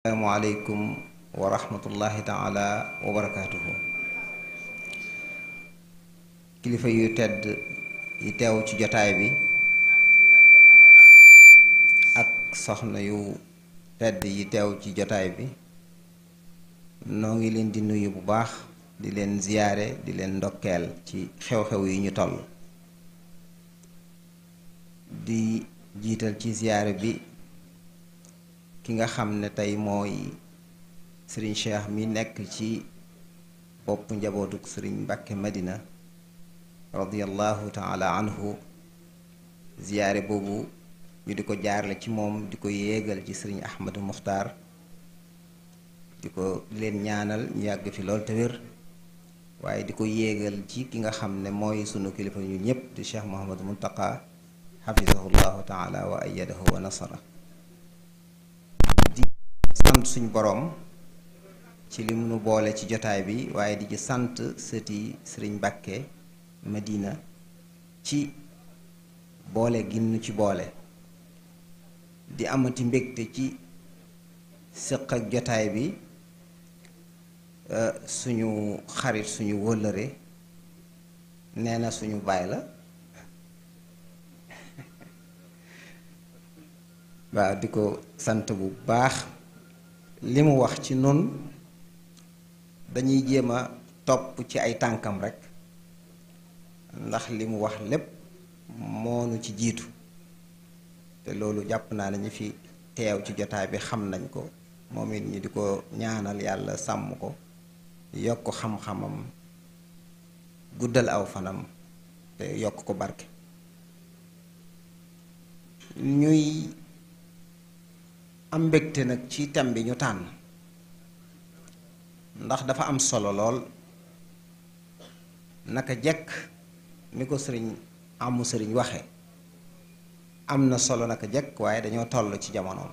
Asalaamaaleykum wa rahmatullahi taala wa barakaatuhu. Kilifa yu tedd yi teew ci jotaay bi ak soxna yu tedd yi teew ci jotaay bi noo ngi leen di nuyu bu baax, di leen ziyaare, di leen ndokkeel ci xew-xew yi ñu toll. di jiital ci ziyaare bi ki nga xam ne tey mooy sëriñ Cheikh mi nekk ci bopp njabootuk sëriñ Mbàkke Madina radiyallahu taala anhu. ziyaare boobu ñu di ko jaarle ci moom, di ko yéegal ci sëriñ Ahmadu Muxtaar, di leen ñaanal ñu yàgg fi lool te wér, waaye di ko yéegal ci ki nga xam ne mooy sunu kilifa ñu ñépp di Cheikh Muhammadu Muntaqa xafizahu llahu taala wa ayyadahu wa nasara. di sant suñ boroom ci lim nu boole ci jotaay bi, waaye di ci sant sëti sëriñ Mbàkke Madina ci boole ginnu ci boole. di amati mbégte ci sëq ak jotaay bi suñu xarit, suñu wëllëre, nee na suñu baay la waaw, di ko sant bu baax. li mu wax ci nun dañuy jéem a topp ci ay tànkam rekk, ndax li mu wax lépp moonu ci jiitu, te loolu jàpp naa ne ñi fi teew ci jotaay bi xam nañ ko. moom it ñi di ko ñaanal yàlla sàmm ko, yokk xam-xamam, guddal aw fanam, te yokk ko barke. ñuy am mbégte nag ci thème bi ñu tànn, ndax dafa am solo lool. naka jekk ni ko sëriñ amu sëriñ waxe, am na solo naka jekk, waaye dañoo toll ci jamono.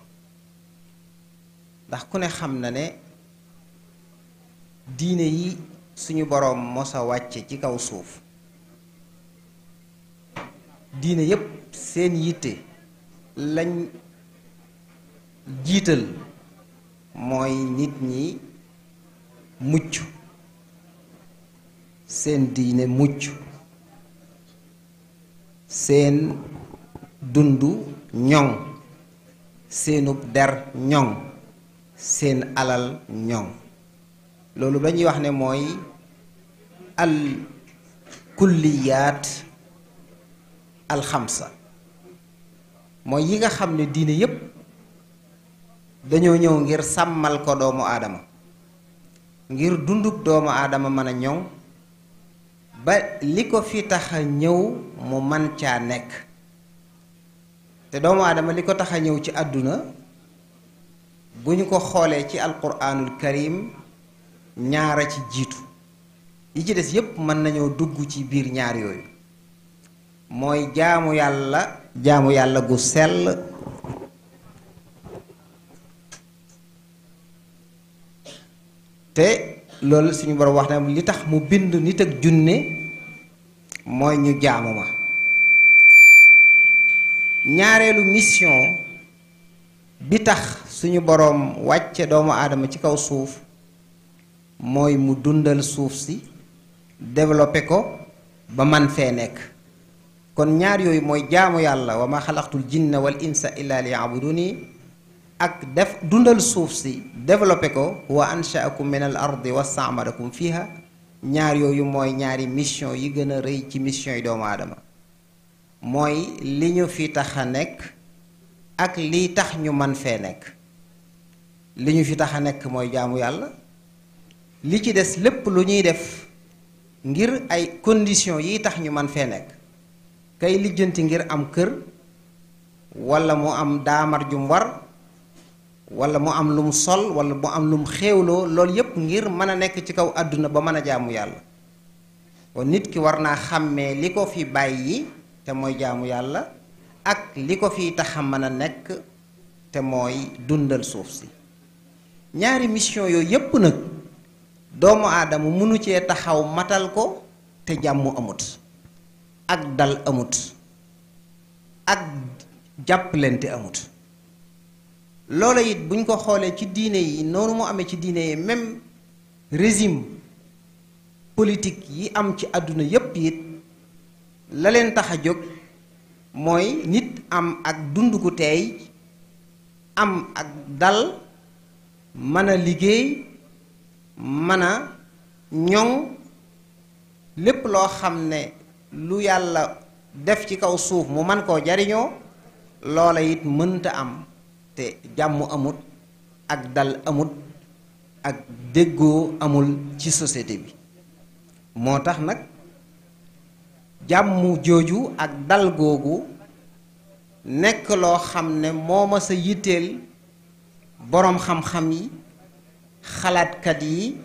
ndax ku ne xam na ne diine yi suñu boroom mosa wàcce ci kaw suuf, diine yépp seen yitte lañ jiital mooy nit ñi mucc, seen diine mucc, seen dundu ñoŋ, seenub der ñoŋ, seen alal ñoŋ. loolu dañuy wax ne mooy al kulliyaat al xamsa, mooy yi nga xam ne diine yépp dañoo ñëw ngir sàmmal ko doomu aadama, ngir dunduk doomu aadama mën a ñoŋ, ba li ko fi tax a ñëw mu man caa nekk. te doomu aadama li ko tax a ñëw ci àdduna bu ñu ko xoolee ci alquraanul karim ñaara ci jiitu, yi ci des yépp mën nañoo dugg ci biir ñaar yooyu. mooy jaamu yàlla gu sell te loolu suñu borom wax na li tax mu bind nit ak junne mooy ñu jaamu ma. ñaareelu mission bi tax suñu boroom wàcce doomu aadama ci kaw suuf mooy mu dundal suuf si, développé ko ba man fee nekk. kon ñaar yooyu mooy jaamu yàlla, wa ma xalaqtul jinna wal insa illa liya'buduni, ak dundal suuf si, développé ko, wa ansha'akum min al ardi wastamarakum fiha. ñaar yooyu mooy ñaari mission yi gën a rëy ci mission yi doomu aadama. mooy li ñu fi tax a nekk ak liy tax ñu man fee nekk. li ñu fi tax a nekk mooy jaamu yàlla, li ci des lépp lu ñuy def ngir ay conditions yi tax ñu man fee nekk. kay lijjanti ngir am kër, walla mu am daamar jum war, walla mu am lu mu sol, walla mu am lu mu xéewloo, loolu yépp ngir mën a nekk ci kaw àdduna ba mën a jaamu yàlla. kon nit ki war naa xàmmee li ko fi bàyyi te mooy jaamu yàlla, ak li ko fi tax a mën a nekk te mooy dundal suuf si. ñaari mission yooyu yépp nag doomu aadama mënu cee taxaw matal ko te jàmm amut, ak dal amut, ak jàppalante amut. loola it buñ ko xoolee ci diine yi noonu mu amee ci diine yi même régime politique yi am ci àdduna yépp it la leen tax a jóg mooy nit am ak dund gu teey am ak dal mën a liggéey mën a ñoŋ lépp loo xam ne lu yàlla def ci kaw suuf mu man koo jariñoo loola it mënta am te jàmm amut ak dal amut ak déggoo amul ci société bi moo tax nag jàmm jooju ak dal googu nekk loo xam ne moo ma sa yitteel boroom xam-xam yi xalaatkat yi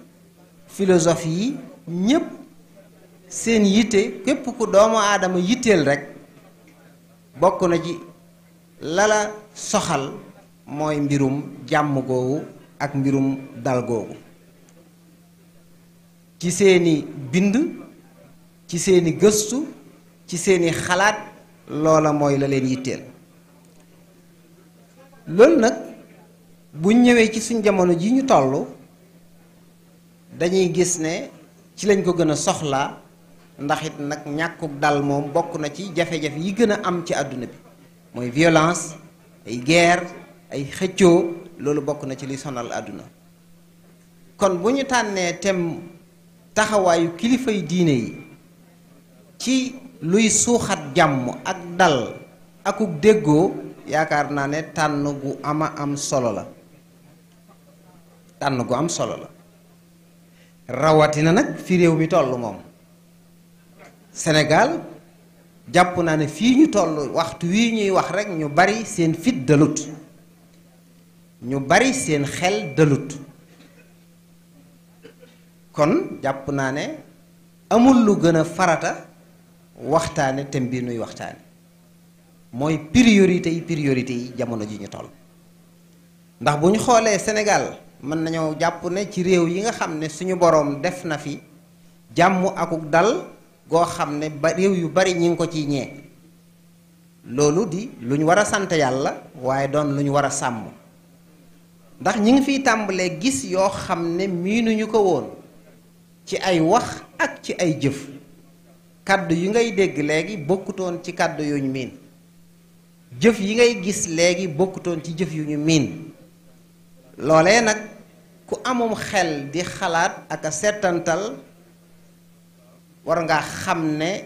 philosophe yi ñépp seen yitte képp ku doomu aadama yitteel rekk bokk na ci lala soxal mooy mbirum jàmm googu ak mbirum dal googu ci seeni bind ci seeni gëstu ci seeni xalaat loola mooy la leen yitteel loolu nag bu ñëwee ci suñ jamono ji ñu toll dañuy gis ne ci lañ ko gën a soxlaa ndax it nag ñàkkuk dal moom bokk na ci jafe-jafe yi gën a am ci àdduna bi mooy violence ay guerre ay xëccoo loolu bokk na ci li sonal àdduna kon bu ñu tànnee tem taxawaayu kilifay diine yi ci luy suuxat jàmm ak dal akuk déggoo yaakaar naa ne tànn gu am solo la tànn gu am solo la rawatina nag fi réew mi toll moom Sénégal jàpp naa ne fii ñu toll waxtu wii ñuy wax rekk ñu bari seen fit dalut ñu bari seen xel dalut kon jàpp naa ne amul lu gën a farata waxtaane thème bi nuy waxtaane mooy priorité yi jamono ji ñu toll ndax bu ñu xoolee Sénégal mën nañoo jàpp ne ci réew yi nga xam ne suñu boroom def na fi jàmm akuk dal goo xam ne ba réew yu bari ñi ngi ko ciy ñee loolu di lu ñu war a sant yàlla waaye doon lu ñu war a sàmm ndax ñi ngi fiy tàmbalee gis yoo xam ne miinuñu ko woon ci ay wax ak ci ay jëf kàddu yi ngay dégg léegi bokkutoon ci kàddu yu ñu miin jëf yi ngay gis léegi bokkutoon ci jëf yu ñu miin loolee nag ku amum xel di xalaat ak a seetantal war nga xam ne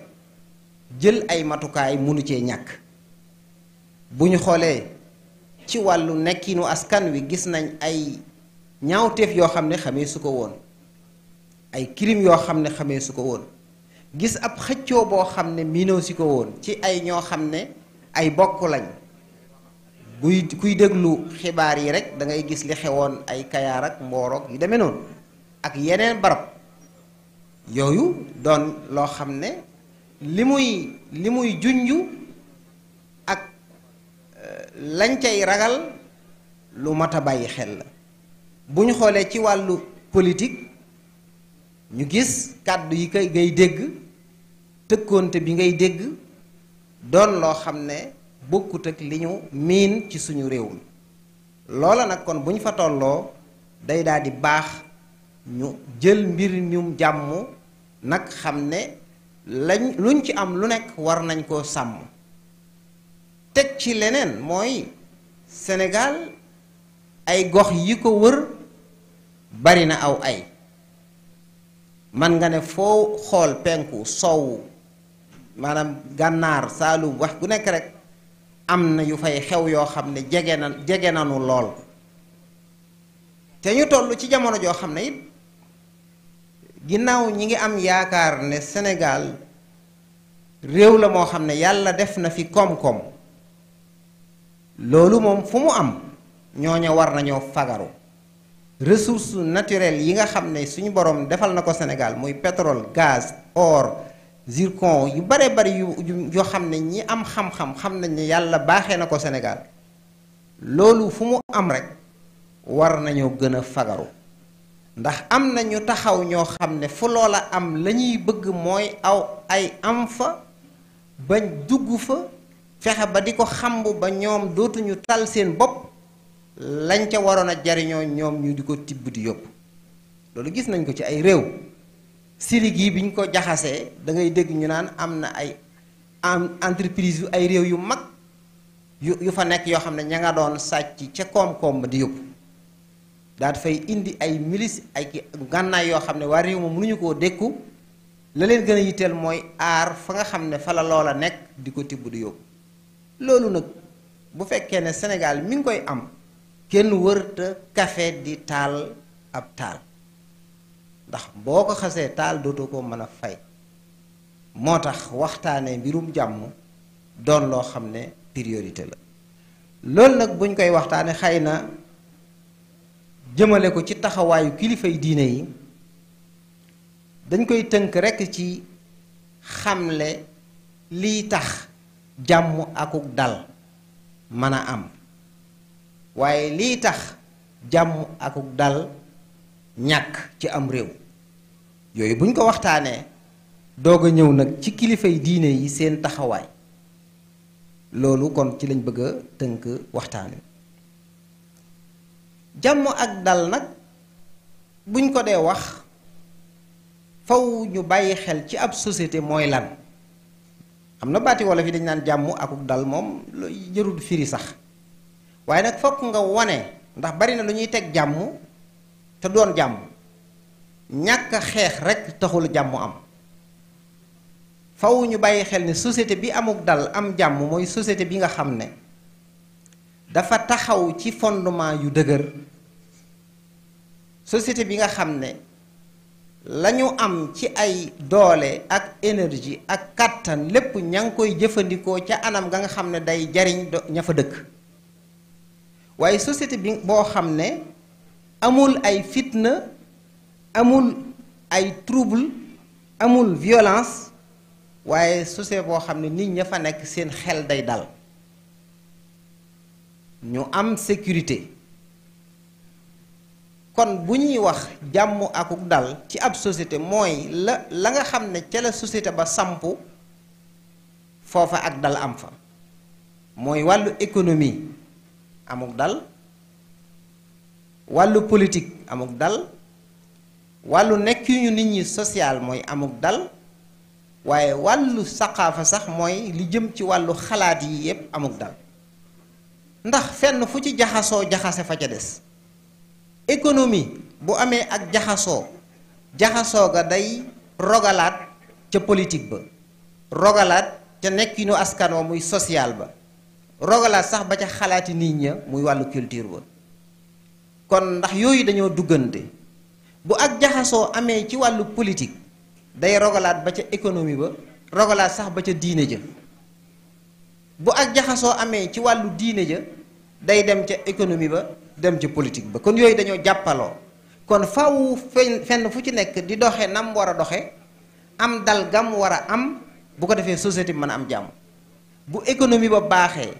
jël ay matukaay mënu cee ñàkk bu ñu xoolee ci wàllu nekkinu askan wi gis nañ ay ñaawteef yoo xam ne xamee su ko woon ay crime yoo xam ne xamee su ko woon gis ab xëccoo boo xam ne miinoo si ko woon ci ay ñoo xam ne ay bokk lañ kuy déglu xibaar yi rek da ngay gis li xewoon ay Kayaar ak Mbooroog yu demee noonu ak yeneen barab yooyu doon loo xam ne li muy junju ak lañ cay ragal lu mat a bàyyi xel la bu ñu xoolee ci wàllu politique ñu gis kàddu yi kay ngay dégg tëkkoonte bi ngay dégg doon loo xam ne bokkut ak li ñu miin ci suñu réew mi loola nag kon bu ñu fa tolloo day daal di baax ñu jël mbir ñum jàmm nag xam ne luñ ci am lu nekk war nañ koo sàmm teg ci leneen mooy Sénégal ay gox yi ko wër bari na aw ay man nga ne foo xool penku sowwu maanaam gànnaar saalum wax gu nekk rek am na yu fay xew yoo xam ne jege nanu lool te ñu toll ci jamono joo xam ne it ginnaaw ñi ngi am yaakaar ne Sénégal réew la moo xam ne yàlla def na fi koom-koom loolu moom fu mu am ñooña war nañoo fagaru ressources naturelles yi nga xam ne suñu borom defal na ko Sénégal muy pétrole gaz or zircon yu bare bari yoo xam ne ñi am xam-xam xam nañ ne yàlla baaxee na ko Sénégal loolu fu mu am rek war nañoo gën a fagaru ndax am na ñu taxaw ñoo xam ne fu loola am la ñuy bëgg mooy ay am fa bañ dugg fa fexe ba di ko xamb ba ñoom dootuñu tal seen bopp lañ ca waroon a jariñoo ñoom ñu di ko tibb di yóbbu. loolu gis nañ ko ci ay réew. Syrie gii bi ñu ko jaxasee da ngay dégg ñu naan am na ay entreprise yu ay réew yu mag yu fa nekk yoo xam ne ña nga doon sàcc ca koom-koom ba di yóbbu. daal fay indi ay milice ay gànnaay yoo xam ne waa réew ma mënuñu koo dékku. la leen gën a yitteel mooy aar fa nga xam ne fa la loola nekk di ko tibb di yóbbu. loolu nag bu fekkee ne Sénégal mi ngi koy am kenn wërta kafe di taal ab taal ndax boo ko xasee taal dootoo ko mën a fay. moo tax waxtaanee mbirum jàmm doon loo xam ne priorité la. loolu nag buñ koy waxtaane xëy na jëmale ko ci taxawaayu kilifay diine yi dañ koy tënk rekk ci xamle liy tax jàmm akuk dal mën a am waaye liy tax jàmm akuk dal ñàkk ci am réew. yooyu buñ ko waxtaanee doog a ñëw nag ci kilifay diine yi seen taxawaay. loolu kon ci lañ bëgg a tënk waxtaan wi. jàmm ak dal nag buñ ko dee wax faw ñu bàyyi xel ci ab société mooy lan. am na baati wolof yi dañ naan jàmm akuk dal moom jërul firi sax waaye nag fokk nga wone ndax bari na lu ñuy teg jàmm te doon jàmm. ñàkk a xeex rekk taxul jàmm am. faw ñu bàyyi xel ne société bi amuk dal am jàmm mooy société bi nga xam ne dafa taxaw ci fondement yu dëgër. société bi nga xam ne lañu am ci ay doole ak énergie ak kàttan lépp ña ngi koy jëfandikoo ca anam ga nga xam ne day jariñ ña fa dëkk. waaye société bi boo xam ne amul ay fitna amul ay trouble amul violence waaye société boo xam ne nit ña fa nekk seen xel day dal ñu am sécurité. kon bu ñuy wax jàmm akuk dal ci ab société mooy la nga xam ne ca la société ba sampu foofa ak dal am fa. mooy wàllu économie amuk dal wàllu politique amuk dal wàllu nekkuñu nit ñi social mooy amuk dal waaye wàllu saqaafa sax mooy li jëm ci wàllu xalaat yi yépp amuk dal. ndax fenn fu ci jaxasoo jaxase fa ca des. économie bu amee ak jaxasoo ga day rogalaat ca politique ba rogalaat ca nekkinu askan wa muy social ba rogalaat sax ba ca xalaati nit ña muy wàllu culture ba. kon ndax yooyu dañoo duggante bu ak jaxasoo amee ci wàllu politique day rogalaat ba ca économie ba rogalaat sax ba ca diine ja. bu ak jaxasoo amee ci wàllu diine ja day dem ca économie ba dem ci politique ba. kon yooyu dañoo jàppaloo. kon faw fenn fu ci nekk di doxe nam war a doxe am dal gam war a am bu ko defee société bi mën a am jàmm. bu économie ba baaxee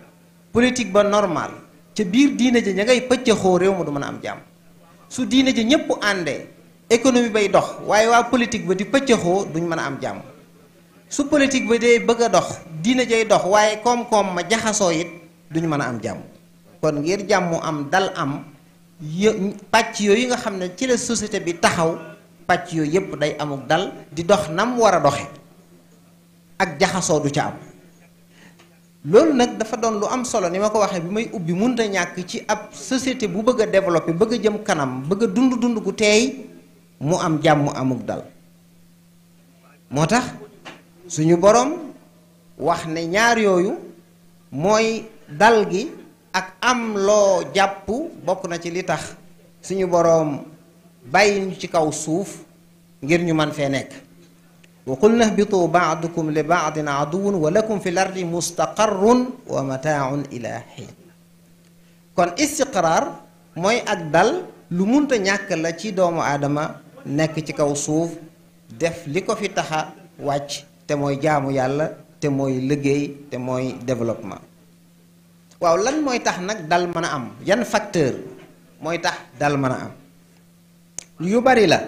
politique ba normal ca biir diine ja ña ngay pëccëxoo réew ma du mën a am jàmm. su diine ja ñépp àndee économie bay dox waaye waa politique ba di pëccëxoo duñ mën a am jàmm. su politique ba dee bëgg a dox diine jay dox waaye koom-koom ma jaxasoo it duñ mën a am jàmm. kon ngir jàmm am dal am pàcc yooyu nga xam ne ci la société bi taxaw pàcc yooyu yépp day amuk dal di dox nam war a doxe ak jaxasoo du ca am. loolu nag dafa doon lu am solo ni ma ko waxee bi may ubbi mënut a ñàkk ci ab société bu bëgg a développer bëgg a jëm kanam bëgg a dund gu teey mu am jàmm amuk dal. moo tax suñu boroom wax ne ñaar yooyu mooy dal gi ak am loo jàpp bokk na ci li tax suñu boroom bàyyi ñu ci kaw suuf ngir ñu man fee nekk. wa qulna ihbitu ba'dukum li ba'din aduwwun wa lakum fi l-ardi mustaqarrun wa mataa'un ila hiin. kon istiqraar mooy ak dal lu munta ñàkk la ci doomu aadama nekk ci kaw suuf def li ko fi taxa wàcc te mooy jaamu yàlla te mooy liggéey te mooy développement. waaw lan mooy tax nag dal mën a am yan facteur mooy tax dal mën a am yu bari la.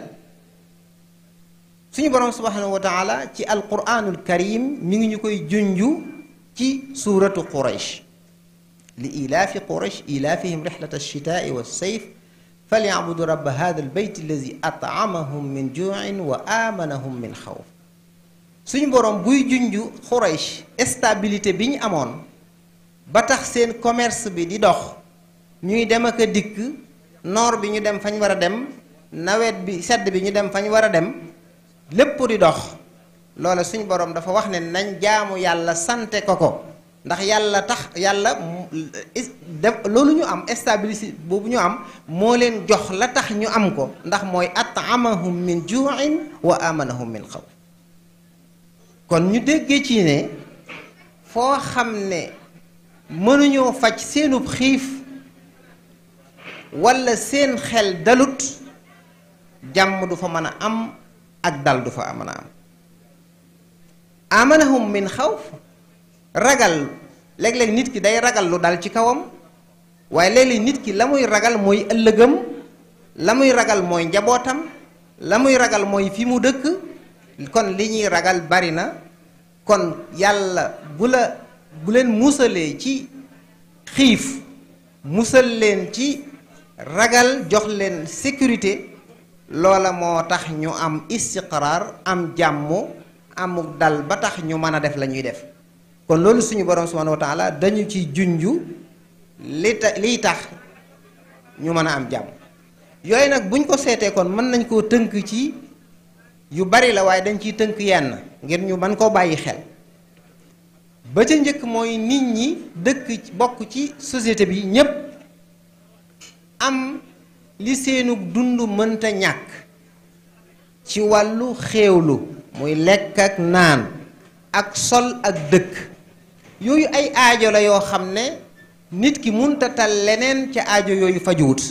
suñu boroom subhanahu wa taala ci alquranul karim mi ngi ñu koy junju ci suuratu Quraysh li ilaafi quraysh ilaafihim rixlata alchitaai walsayf falyacbudu rabba hada albayt allazi at'amahum min juuin wa amanahum min xawf. suñu boroom buy junju quraysh stabilité bi ñu amoon ba tax seen commerce bi di dox, ñuy dem ak a dikk, noor bi ñu dem fañ war a dem, nawet bi sedd bi ñu dem fañ war a dem, lépp di dox. loola suñu boroom dafa wax ne nañ jaamu yàlla sante ko ko, ndax yàlla tax yàlla def loolu ñu am stabilité boobu ñu am moo leen jox la tax ñu am ko, ndax mooy at'amahum min juu'in wa amanahum min xawf. kon ñu déggee ci ne foo xam ne mënuñoo faj seenub xiif walla seen xel dalut, jàmm du fa mën a am ak dal du fa mën a am. amanahum min xawf, ragal léeg-léeg nit ki day ragal lu dal ci kawam, waaye léeg-léeg nit ki la muy ragal mooy ëllëgam, la muy ragal mooy njabootam, la muy ragal mooy fi mu dëkk. kon li ñuy ragal bari na. kon yàlla bu leen musalee ci xiif, musal leen ci ragal, jox leen sécurité, loola moo tax ñu am istiqraar, am jàmm, amuk dal ba tax ñu mën a def la ñuy def. kon loolu suñu borom subhanahu wa taala dañu ci junju liy tax ñu mën a am jàmm. yooyu nag buñ ko seetee kon mën nañ koo tënk ci yu bari la, waaye dañ ciy tënk yenn ngir ñu mën koo bàyyi xel. ba ca njëkk mooy nit ñi dëkk bokk ci société bi ñépp am li seenu dund mënta ñàkk ci wàllu xéewlu, muy lekk ak naan ak sol ak dëkk. yooyu ay aajo la yoo xam ne nit ki munta tal leneen ca aajo yooyu fajuwut,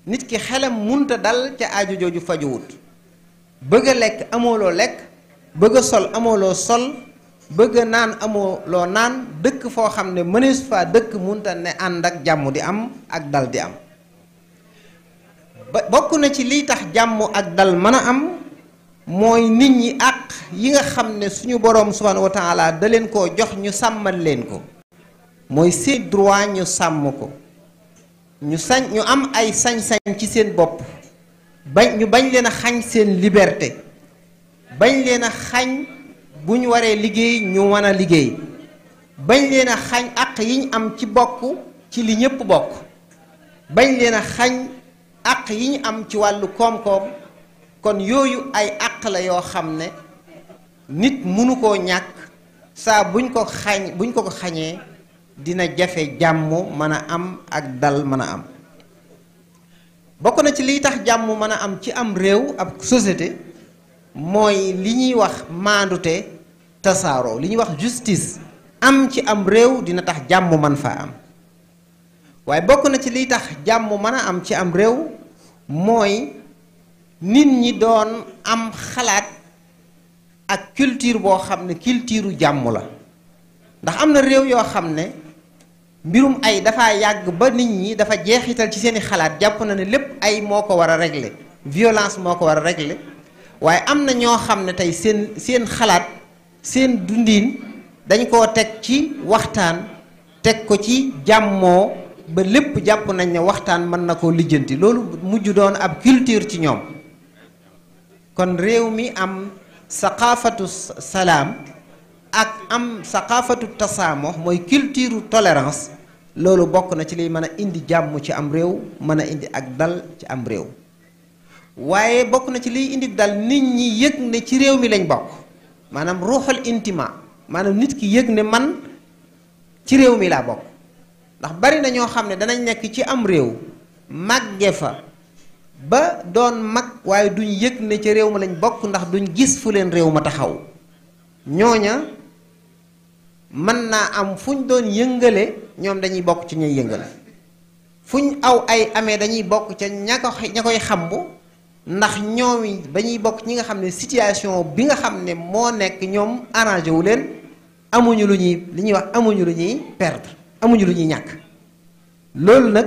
nit ki xelam munta dal ca aajo jooju fajuwut. bëgg a lekk amoo loo lekk, bëgg a sol amoo loo sol, bëgg a naan amoo loo naan, dëkk foo xam ne mënees faa dëkk munta ne ànd ak jàmm di am ak dal di am. bokk na ci liy tax jàmm ak dal mën a am mooy nit ñi àq yi nga xam ne suñu boroom subhanahu wa taala da leen koo jox ñu sàmmal leen ko, mooy seen droit ñu sàmm ko. ñu am ay sañ-sañ ci seen bopp, ñu bañ leen a xañ seen liberté, bañ leen a xañ bu ñu waree liggéey ñu mën a liggéey, bañ leen a xañ àq yi ñu am ci bokk ci li ñépp bokk, bañ leen a xañ àq yi ñu am ci wàllu koom-koom. kon yooyu ay àq la yoo xam ne nit mënu koo ñàkk, saa buñ ko xañee dina jafe jàmm mën a am ak dal mën a am. bokk na ci liy tax jàmm mën a am ci am réew ab société mooy li ñuy wax maandute tasaaroo, li ñuy wax justice am ci am réew dina tax jàmm mën faa am. waaye bokk na ci liy tax jàmm mën a am ci am réew mooy nit ñi doon am xalaat ak culture boo xam ne culture jàmm la. ndax am na réew yoo xam ne mbirum ay dafa yàgg ba nit ñi dafa jeexital ci seeni xalaat, jàpp na ne lépp ay moo ko war a régler, violence moo ko war a régler. waaye am na ñoo xam ne tey seen xalaat, seen dundiin dañ koo teg ci waxtaan, teg ko ci jàmmoo, ba lépp jàpp nañ ne waxtaan mën na koo lijjanti. loolu mujj doon ab culture ci ñoom. kon réew mi am saqaafatu salaam ak am saqaafatu tasaamox, mooy culture tolérance, loolu bokk na ci liy mën a indi jàmm ci am réew, mën a indi ak dal ci am réew. waaye bokk na ci liy indi dal nit ñi yëg ne ci réew mi lañ bokk, maanaam ruuxul intima, maanaam nit ki yëg ne man ci réew mi laa bokk. ndax bari na ñoo xam ne danañ nekk ci am réew màgge fa ba doon mag, waaye duñ yëg ne ci réew ma lañ bokk, ndax duñ gis fu leen réew ma taxaw. ñooña mën naa am fuñ doon yëngale ñoom dañuy bokk ci ñuy yëngale, fuñ aw ay amee dañuy bokk ca ña koy xambu, ndax ñoom dañuy bokk ñi nga xam ne situation bi nga xam ne moo nekk ñoom arrangé wu leen, amuñu lu ñuy li ñuy wax amuñu lu ñuy perdre, amuñu lu ñuy ñàkk. loolu nag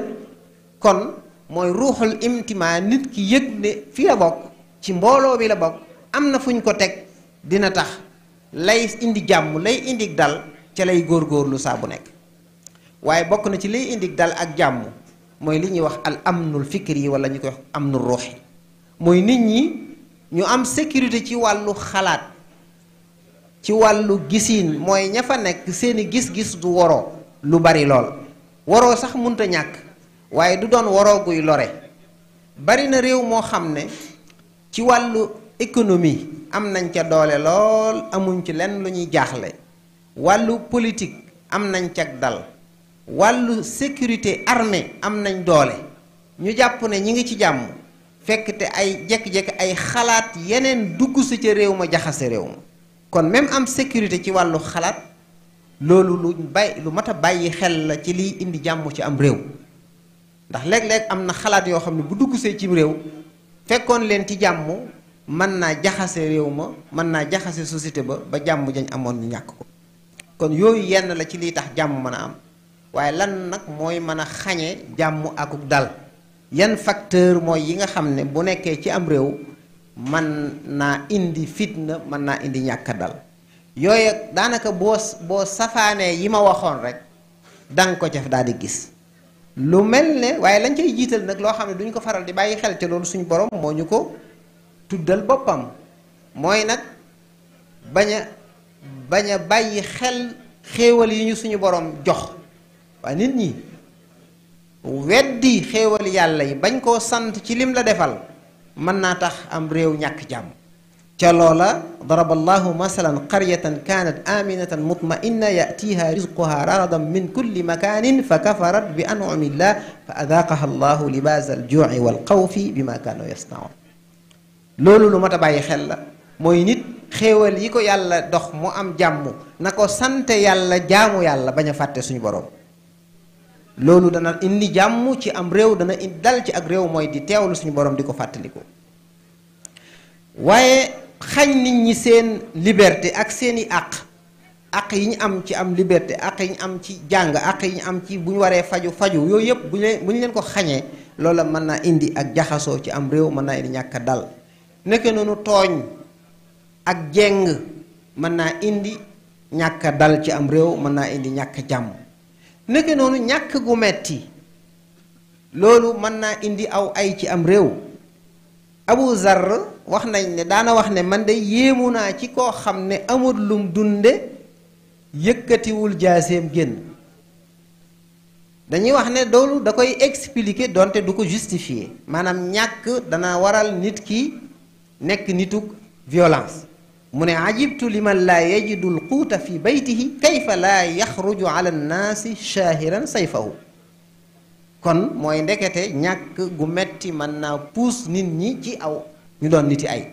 kon mooy ruuxul imtimaa, nit ki yëg ne fi la bokk, ci mbooloo bi la bokk, am na fuñ ko teg, dina tax lay indi jàmm, lay indi dal ca lay góorgóorlu saa bu nekk. waaye bokk na ci liy indi dal ak jàmm mooy li ñuy wax al amnul fikri yi wala ñu koy wax amnul ruuxi mooy nit ñi ñu am sécurité ci wàllu xalaat ci wàllu gisiin mooy ña fa nekk seeni gis-gis du woroo lu bari lool woroo sax munta ñàkk waaye du doon woroo guy lore bari na réew moo xam ne ci wàllu économie am nañ ca doole lool amuñ ci lenn lu ñuy jaaxle wàllu politique am nañ cag dal wàllu sécurité armée am nañ doole ñu jàpp ne ñi ngi ci jàmm fekk te ay jekki-jekki ay xalaat yeneen dugg si ca réew ma jaxase réew ma kon même am sécurité ci wàllu xalaat loolu lu mat a bàyyi xel la ci liy indi jàmm ci am réew ndax léeg-léeg am na xalaat yoo xam ne bu dugg see ci réew fekkoon leen ci jàmm mën naa jaxase réew ma mën naa jaxase société ba jàmm jañ amoon ñu ñàkk ko kon yooyu yenn la ci liy tax jàmm mën a am waaye lan nag mooy mën a xañe jàmm akuk dal yan facteur mooy yi nga xam ne bu nekkee ci am réew mën naa indi fitna mën naa indi ñàkk a dal yooyu daanaka boo safaanee yi ma waxoon rek danga ko ca daal di gis lu mel ne waaye lañ cay jiital nag loo xam ne duñ ko faral di bàyyi xel te loolu suñu borom moo ñu ko tuddal boppam mooy nag bañ a bàyyi xel xéewal yi ñu suñu borom jox waaye nit ñi weddi xéewal yàlla yi bañ koo sant ci lim la defal mën naa tax am réew ñàkk jàmm ca loola daraba allahu masalan qaryatan kanat aminatan mutma'inna yatiha rizquha ragadan min kulli makanin fa kafarat bi an'amillah fa adaqaha allahu libasa alju'i wal xawfi bima kanu yasnaun loolu lu mat a bàyyi xel la mooy nit xéewal yi ko yàlla dox mu am jàmm na ko sante yàlla jaamu yàlla bañ a fàtte suñu borom loolu dana indi jàmm ci am réew dana indi dal ci ak réew mooy di teewlu suñu borom di ko fàttaliku waaye xañ nit ñi seen liberté ak seeni àq yi ñu am ci am liberté àq yi ñu am ci jàng àq yi ñu am ci bu ñu waree faju yooyu yëpp bu ñu leen ko xañee loola mën naa indi ak jaxasoo ci am réew mën naa indi ñàkk a dal nekk noonu tooñ ak jeng mën naa indi ñàkk a dal ci am réew mën naa indi ñàkk jàmm nekk noonu ñàkk gu metti loolu mën naa indi aw ay ci am réew Abu Zarr wax nañ ne daana wax ne man de yéemu naa ci koo xam ne amul lum dunde yëkkatiwul jaaseem génn dañuy wax ne loolu da koy expliquer donte du ko justifier maanaam ñàkk dana waral nit ki nekk nituk violence mu ne ajibtu liman laa yajidu lquuta fi baytihi kayfa laa yaxruju ala nnaasi shaahiran sayfahu kon mooy ndekete ñàkk gu metti mën naa puus nit ñi ci aw ñu doon niti ay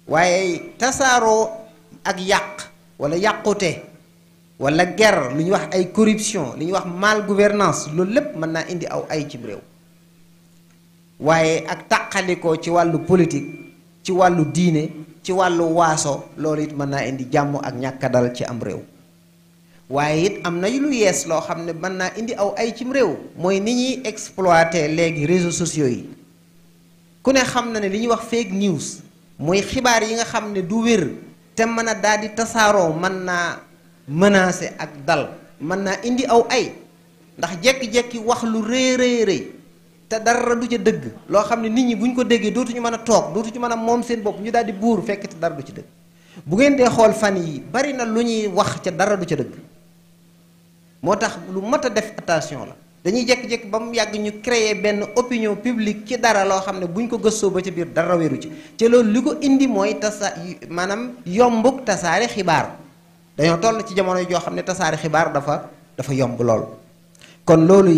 waaye tasaaroo ak yàq wala yàqute wala guerre lu ñuy wax ay corruption li ñuy wax mal gouvernance loolu lépp mën naa indi aw ay ci réew waaye ak tàqalikoo ci wàllu politique ci wàllu diine ci wàllu waaso loolu it mën naa indi jàmm ak ñàkk dal ci am réew waaye it am na lu yees loo xam ne mën naa indi aw ay cim réew mooy ni ñuy exploiter léegi réseaux sociaux yi ku ne xam na ne li ñuy wax fake news mooy xibaar yi nga xam ne du wér te mën a daal di tasaaroo mën naa menacer ak dal mën naa indi aw ay ndax jekki-jekki wax lu rëy te dara du ca dëgg loo xam ne nit ñi bu ñu ko déggee dootuñu mën a toog dootuñu mën a moom seen bopp ñu daal di buur fekk te dara du ci dëgg bu ngeen dee xool fan yi bari na lu ñuy wax ca dara du ca dëgg moo tax lu mat a def attention la dañuy jékki-jékki ba mu yàgg ñu créer benn opinion publique ci dara loo xam ne bu ñu ko gëstoo ba ca biir dara wéru ci te loolu li ko indi mooy maanaam yombuk tasaare xibaar dañoo toll ci jamono joo xam ne tasaare xibaar dafa yomb lool kon loolu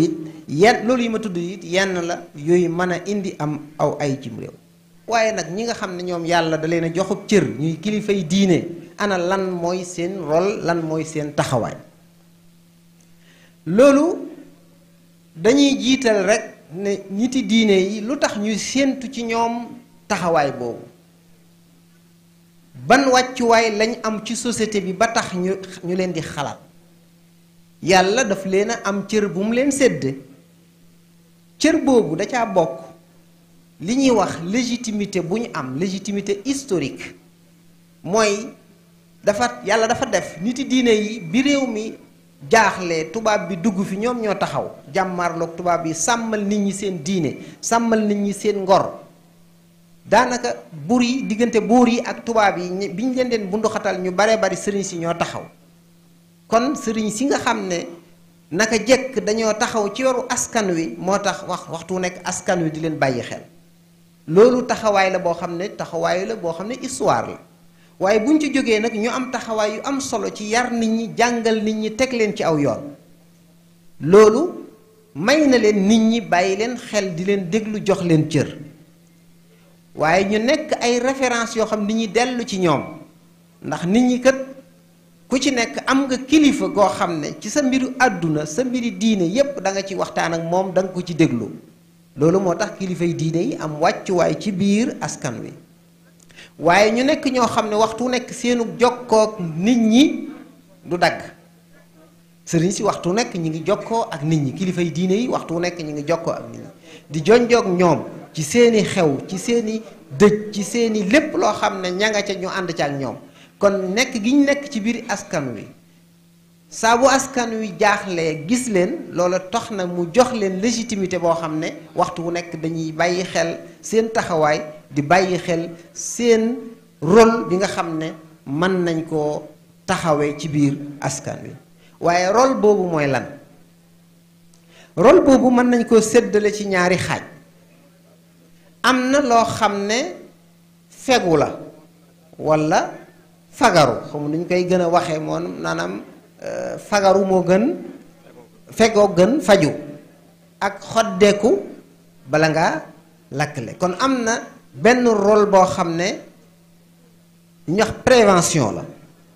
it loolu yi ma tudd it yenn la yooyu mën a indi am aw ay cim réew waaye nag ñi nga xam ne ñoom yàlla da leen a joxub cër ñuy kilifay diine ana lan mooy seen rôle lan mooy seen taxawaay loolu dañuy jiital rek ne ñiti diine yi lu tax ñuy séentu ci ñoom taxawaay boobu ban wàccuwaay lañ am ci société bi ba tax ñu leen di xalaat yàlla daf leen a am cër bu mu leen sédd cër boobu da caa bokk li ñuy wax légitimité bu ñu am légitimité historique mooy yàlla dafa def niti diine yi bi réew mi jaaxle tubaab bi dugg fi ñoom ñoo taxaw jàmmarloog tubaab yi sàmmal nit ñi seen diine sàmmal nit ñi seen ngor daanaka buur yi diggante buur yi ak tubaab yi bi ñu leen bunduxatal ñu baree bari sëriñ si ñoo taxaw kon sëriñ si nga xam ne naka jekk dañoo taxaw ci yoru askan wi moo tax waxtu nekk askan wi di leen bàyyi xel loolu taxawaay la boo xam ne taxawaay la boo xam ne histoire la waaye buñ ci jógee nag ñu am taxawaay yu am solo ci yar nit ñi jàngal nit ñi teg leen ci aw yoon loolu may na leen nit ñi bàyyi leen xel di leen déglu jox leen cër waaye ñu nekk ay référence yoo xam nit ñi dellu ci ñoom ndax nit ñi kat ku ci nekk am nga kilifa goo xam ne ci sa mbiru àdduna sa mbiri diine yépp da nga ci waxtaan ak moom da nga ko ci déglu loolu moo tax kilifay diine yi am wàccuwaay ci biir askan wi waaye ñu nekk ñoo xam ne waxtu nekk seenu jokkook nit ñi du dagg sëriñ si waxtu nekk ñi ngi jokkoo ak nit ñi kilifay diine yi waxtu nekk ñi ngi jokkoo ak nit ñi di jonjoog ñoom ci seeni xew ci seeni dëj ci seeni lépp loo xam ne ña nga ca ñu ànd ca ak ñoom kon nekk gi ñu nekk ci biir askan wi saa bu askan wi jaaxlee gis leen loola tax na mu jox leen légitimité boo xam ne waxtu wu nekk dañuy bàyyi xel seen taxawaay di bàyyi xel seen rôle bi nga xam ne mën nañ koo taxawee ci biir askan wi waaye rôle boobu mooy lan rôle boobu mën nañ koo séddale ci ñaari xaaj am na loo xam ne fegu la walla fagaru xam nuñ koy gën a waxee moom naanaam fagaru moo gën fegoo gën faju ak xoddeeku bala ngaa lakkle kon am na benn rôle boo xam ne ñu wax prévention la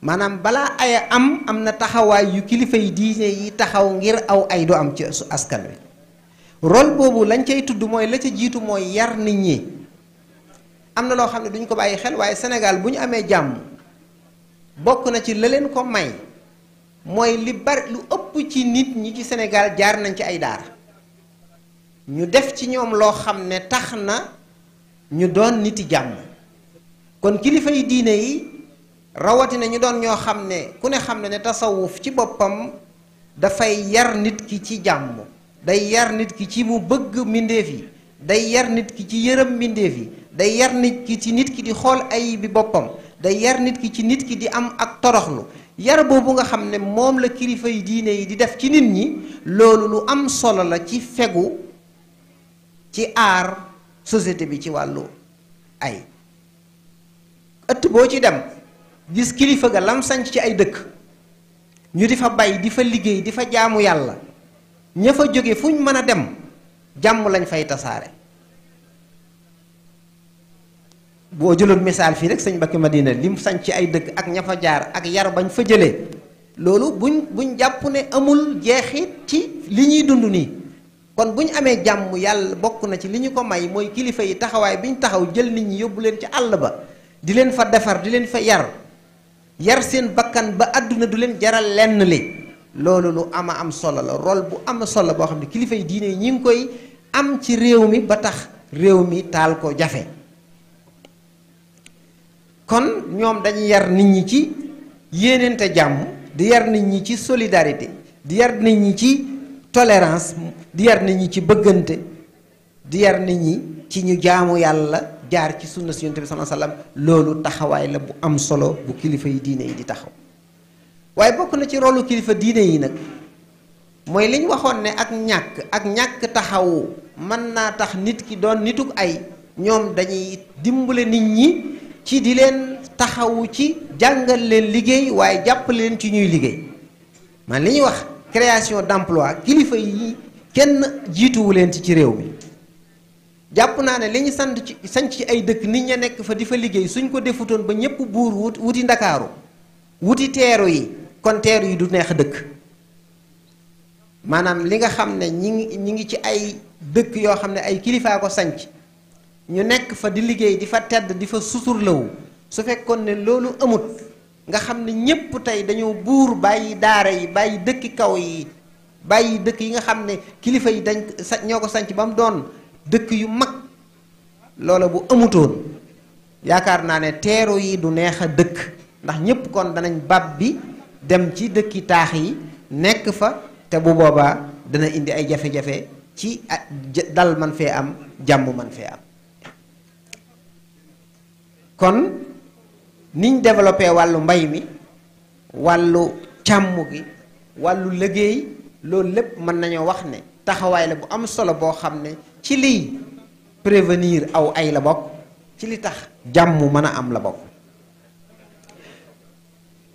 maanaam balaa aya am na taxawaay yu kilifa yi diine yi taxaw ngir aw ay du am ci askan wi rôle boobu lañ cay tudd mooy la ca jiitu mooy yar nit ñi am na loo xam ne duñ ko bàyyi xel waaye Sénégal bu ñu amee jàmm bokk na ci la leen ko may mooy li bari lu ëpp ci nit ñi ci Sénégal jaar nañ ci ay daara ñu def ci ñoom loo xam ne tax na ñu doon niti jàmm kon kilifa yi diine yi rawatina ñu doon ñoo xam ne ku ne xam ne tasawuf ci boppam dafay yar nit ki ci jàmm day yar nit ki ci mu bëgg mbindeef yi day yar nit ki ci yërëm mbindeef yi day yar nit ki ci nit ki di xool ay bi boppam day yar nit ki ci nit ki di am ak toroxlu yar boobu nga xam ne moom la kilifa yi diine yi di def ci nit ñi loolu lu am solo la ci fegu ci aar société bi ci wàllu ay ëtt boo ci dem gis kilifa ga lam sanc ci ay dëkk ñu di fa bay di fa liggéey di fa jaamu yàlla ña fa jóge fu ñu mën a dem jàmm lañ fay tasaare boo jëloon misaal fii rek sëñ Mbacké Madina lim sanc ci ay dëkk ak ña fa jaar ak yar bañ fa jëlee loolu buñ jàpp ne amul jeexit ci li ñuy dund nii kon bu ñu amee jàmm yàlla bokk na ci li ñu ko may mooy kilifa yi taxawaay bi ñu taxaw jël nit ñi yóbbu leen ci àll ba di leen fa defar di leen fa yar seen bakkan ba àdduna du leen jaral lenn li loolu lu am solo la rôle bu am solo boo xam ne kilifa yi diine yi ñi ngi koy am ci réew mi ba tax réew mi taal ko jafe kon ñoom dañuy yar nit ñi ci yéeneente jàmm di yar nit ñi ci solidarité di yar nit ñi ci tolérance di yar nit ñi ci bëggante di yar nit ñi ci ñu jaamu yàlla jaar ci sunna si yonent bi sallallahu alayhi wasallam loolu taxawaay la bu am solo bu kilifa yi diine yi di taxaw waaye bokk na ci rolu kilifa diine yi nag mooy li ñu waxoon ne ak ñàkk taxawu mën naa tax nit ki doon nituk ay ñoom dañuy dimbale nit ñi ci di leen taxawu ci jàngal leen liggéey waaye jàppale leen ci ñuy liggéey man li ñuy wax création d'emploi kilifa yi kenn jiituwu leen ci réew mi jàpp naa ne li ñu sanc ci ay dëkk nit ña nekk fa di fa liggéey suñ ko defutoon ba ñëpp buur wuti ndakaaru wuti teeru yi kon teeru yi du neex dëkk maanaam li nga xam ne ñi ngi ci ay dëkk yoo xam ne ay kilifaa ko sanc ñu nekk fa di liggéey di fa tedd di fa suturlawu su fekkoon ne loolu amut nga xam ne ñépp tey dañoo buur bàyyi daara yi bàyyi dëkki kaw yi bàyyi dëkk yi nga xam ne kilifa yi ñoo ko sanc ba mu doon dëkk yu mag loola bu amutoon yaakaar naa ne teeru yi du neex a dëkk ndax ñépp kon danañ bab bi dem ci dëkki taax yi nekk fa te bu boobaa dana indi ay jafe-jafe ci dal man fee am jàmm man fee am. kon niñ développé wàllu mbay mi wàllu càmm gi wàllu liggéey loolu lépp mën nañoo wax ne taxawaay la bu am solo boo xam ne ci liy prévenir aw ay la bokk, ci li tax jàmm mën a am la bokk.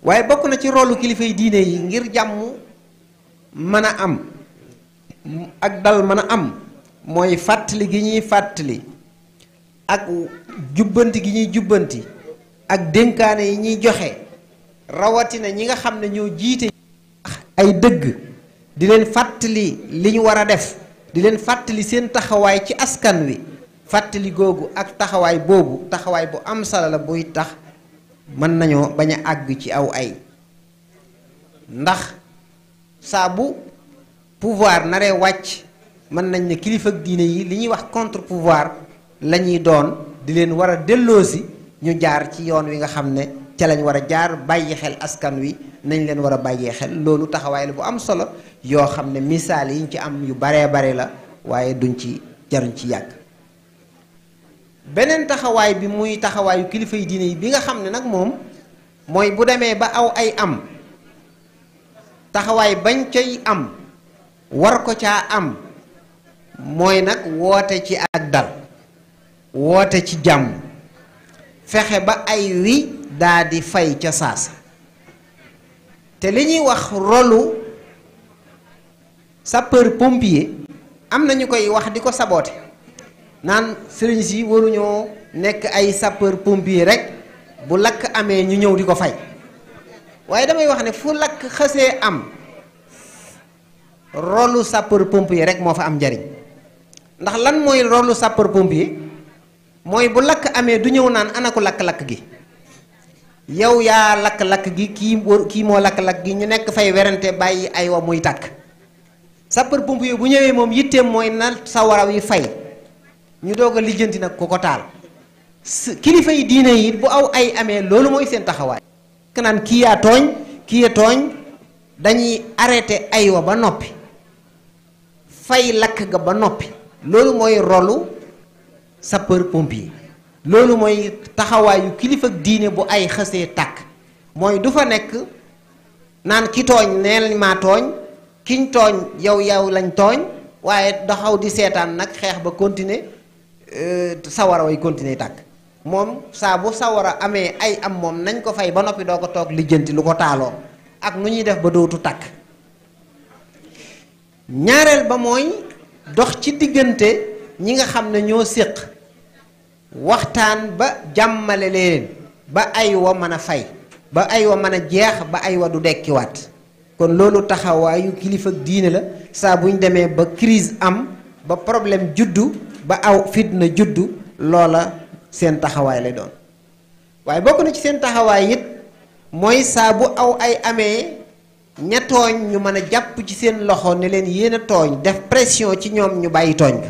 waaye bokk na ci rolu kilifa yi diine yi ngir jàmm mën a am ak dal mën a am mooy fàttali gi ñuy fàttali ak jubbanti gi ñuy jubbanti ak dénkaane yi ñuy joxe, rawatina ñi nga xam ne ñoo jiite ay dëgg, di leen fàttali li ñu war a def, di leen fàttali seen taxawaay ci askan wi. fàttali googu ak taxawaay boobu taxawaay bu am solo la buy tax mën nañoo bañ a àgg ci aw ay. ndax saa bu pouvoir naree wàcc mën nañ ne kilifa ak diine yi li ñuy wax contre pouvoir la ñuy doon, di leen war a delloosi ñu jaar ci yoon wi nga xam ne ca lañ war a jaar, bàyyi xel askan wi nañ leen war a bàyyee xel. loolu taxawaay la bu am solo yoo xam ne misaal yi ñu ci am yu baree bare la, waaye jaruñ ci yàgg. beneen taxawaay bi muy taxawaayu kilifa yi diine yi bi nga xam ne nag moom mooy bu demee ba aw ay am, taxawaay bañ cay am war ko caa am mooy nag woote ci ak dal, woote ci jàmm, fexe ba ay wi daa di fay ca saasa. te li ñuy wax rolu sapeur pompier am na ñu koy wax di ko saboote naan sëriñ si waruñoo nekk ay sapeur pompier rek bu lakk amee ñu ñëw di ko fay. waaye damay wax ne fu lakk xësee am rolu sapeur pompier rek moo fa am njariñ. ndax lan mooy rolu sapeur pompier mooy bu lakk amee du ñëw naan ana ko lakk-lakk gi, yow yaa lakk-lakk gi, kii moo lakk-lakk gi, ñu nekk fay werante bàyyi ay wa muy tàkk. sapeur pompier bu ñëwee moom yitteem mooy na sawara wi fay, ñu doog a lijjanti nag ku ko taal. kilifa yi diine yi bu aw ay amee loolu mooy seen taxawaay. naan kii yaa tooñ, kii yaa tooñ, dañuy arrêté ay wa ba noppi, fay lakk ga ba noppi. loolu mooy rolu sapeur pompier. loolu mooy taxawaayu kilifa diine bu ay xësee tàkk. mooy du fa nekk naan ki tooñ neel maa tooñ, kiñ tooñ yow lañ tooñ, waaye daxaw di seetaan nag xeex ba continuer sawara way continuer tàkk. moom saa bu sawara amee ay am moom nañ ko fay ba noppi doo ko toog lijjanti lu ko taaloo ak nu ñuy def ba dootu tàkk. ñaareel ba mooy dox ci diggante ñi nga xam ne ñoo séq, waxtaan ba jàmmale leen ba ay wa mën a fay, ba ay wa mën a jeex, ba ay wa du dekkiwaat. kon loolu taxawaayu kilifa diine la. saa buñ demee ba crise am, ba problème juddu, ba aw fitna juddu, loola seen taxawaay lay doon. waaye bokk na ci seen taxawaay it mooy saa bu aw ay amee ña tooñ ñu mën a jàpp ci seen loxo ne leen yéen a tooñ, def pression ci ñoom ñu bàyyi tooñ bi.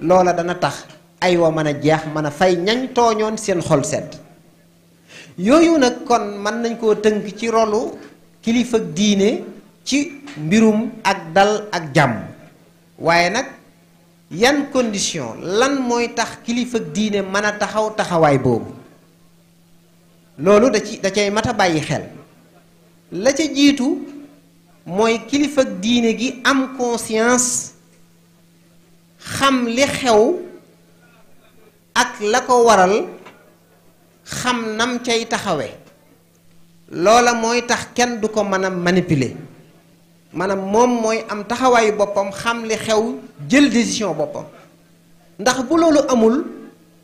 loola dana tax ay wa mën a jeex, mën a fay ñañ tooñoon seen xol sedd. yooyu nag kon mën nañ koo tënk ci rolu kilifa diine ci mbirum ak dal ak jàmm. waaye nag yan condition, lan mooy tax kilifa diine mën a taxaw taxawaay boobu, loolu da cay mat a bàyyi xel. la ca jiitu mooy kilifa diine gi am conscience, xam li xew ak la ko waral, xam nam cay taxawe. loola mooy tax kenn du ko mën a manipuler. maanaam moom mooy am taxawaayu boppam, xam li xew, jël décision boppam. ndax bu loolu amul,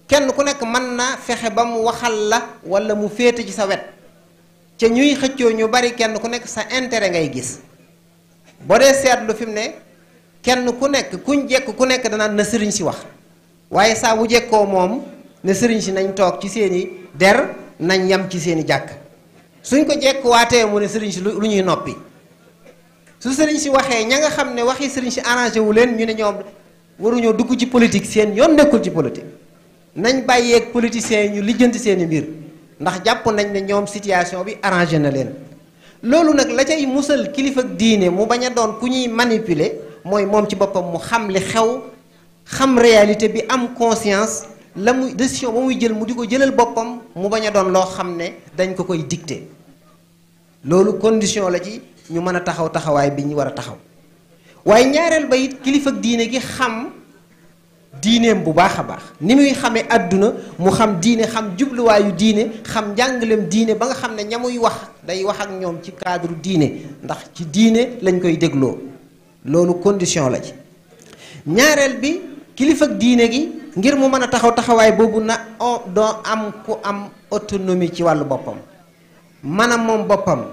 kenn ku nekk mën na fexe ba mu waxal la walla mu féete ci sa wet. ca ñuy xëccoo ñu bari kenn ku nekk sa intérêt ngay gis. boo dee seetlu fi mu ne kenn ku nekk kuñ jekk ku nekk danaan na sëriñ si wax, waaye saa bu jekkoo moom ne sëriñ si nañ toog ci seeni der, nañ yam ci seeni jàkk. suñ ko jekk waatee mu ne sëriñ si lu ñuy noppi. su sëriñ si waxee ña nga xam ne waxi sëriñ si arrangé wu leen, ñu ne ñoom waruñoo dugg ci politique, seen yoon nekkul ci politique. nañ bàyyeeg politiciens yi ñu lijjanti seeni mbir, ndax jàpp nañ ne ñoom situation bi arrangé na leen. loolu nag la cay musal kilifa ak diine mu bañ a doon ku ñuy manipuler mooy moom ci boppam mu xam li xew xam réalité bi am conscience la muy décision ba muy jël mu di ko jëlal boppam mu bañ a doon loo xam ne dañ ko koy dicter loolu condition la ci ñu mën a taxaw taxawaay bi ñu war a taxaw waaye ñaareel ba it kilifa ak diine gi xam diineem bu baax a baax ni muy xamee àdduna mu xam diine xam jubluwaayu diine xam njàngaleem diine ba nga xam ne ña muy wax day wax ak ñoom ci cadre diine ndax ci diine lañ koy dégloo loolu condition la ci ñaareel bi kilifa ak diine gi ngir mu mën a taxaw taxawaay boobu na doo am ku am autonomie ci wàllu boppam maanaam moom boppam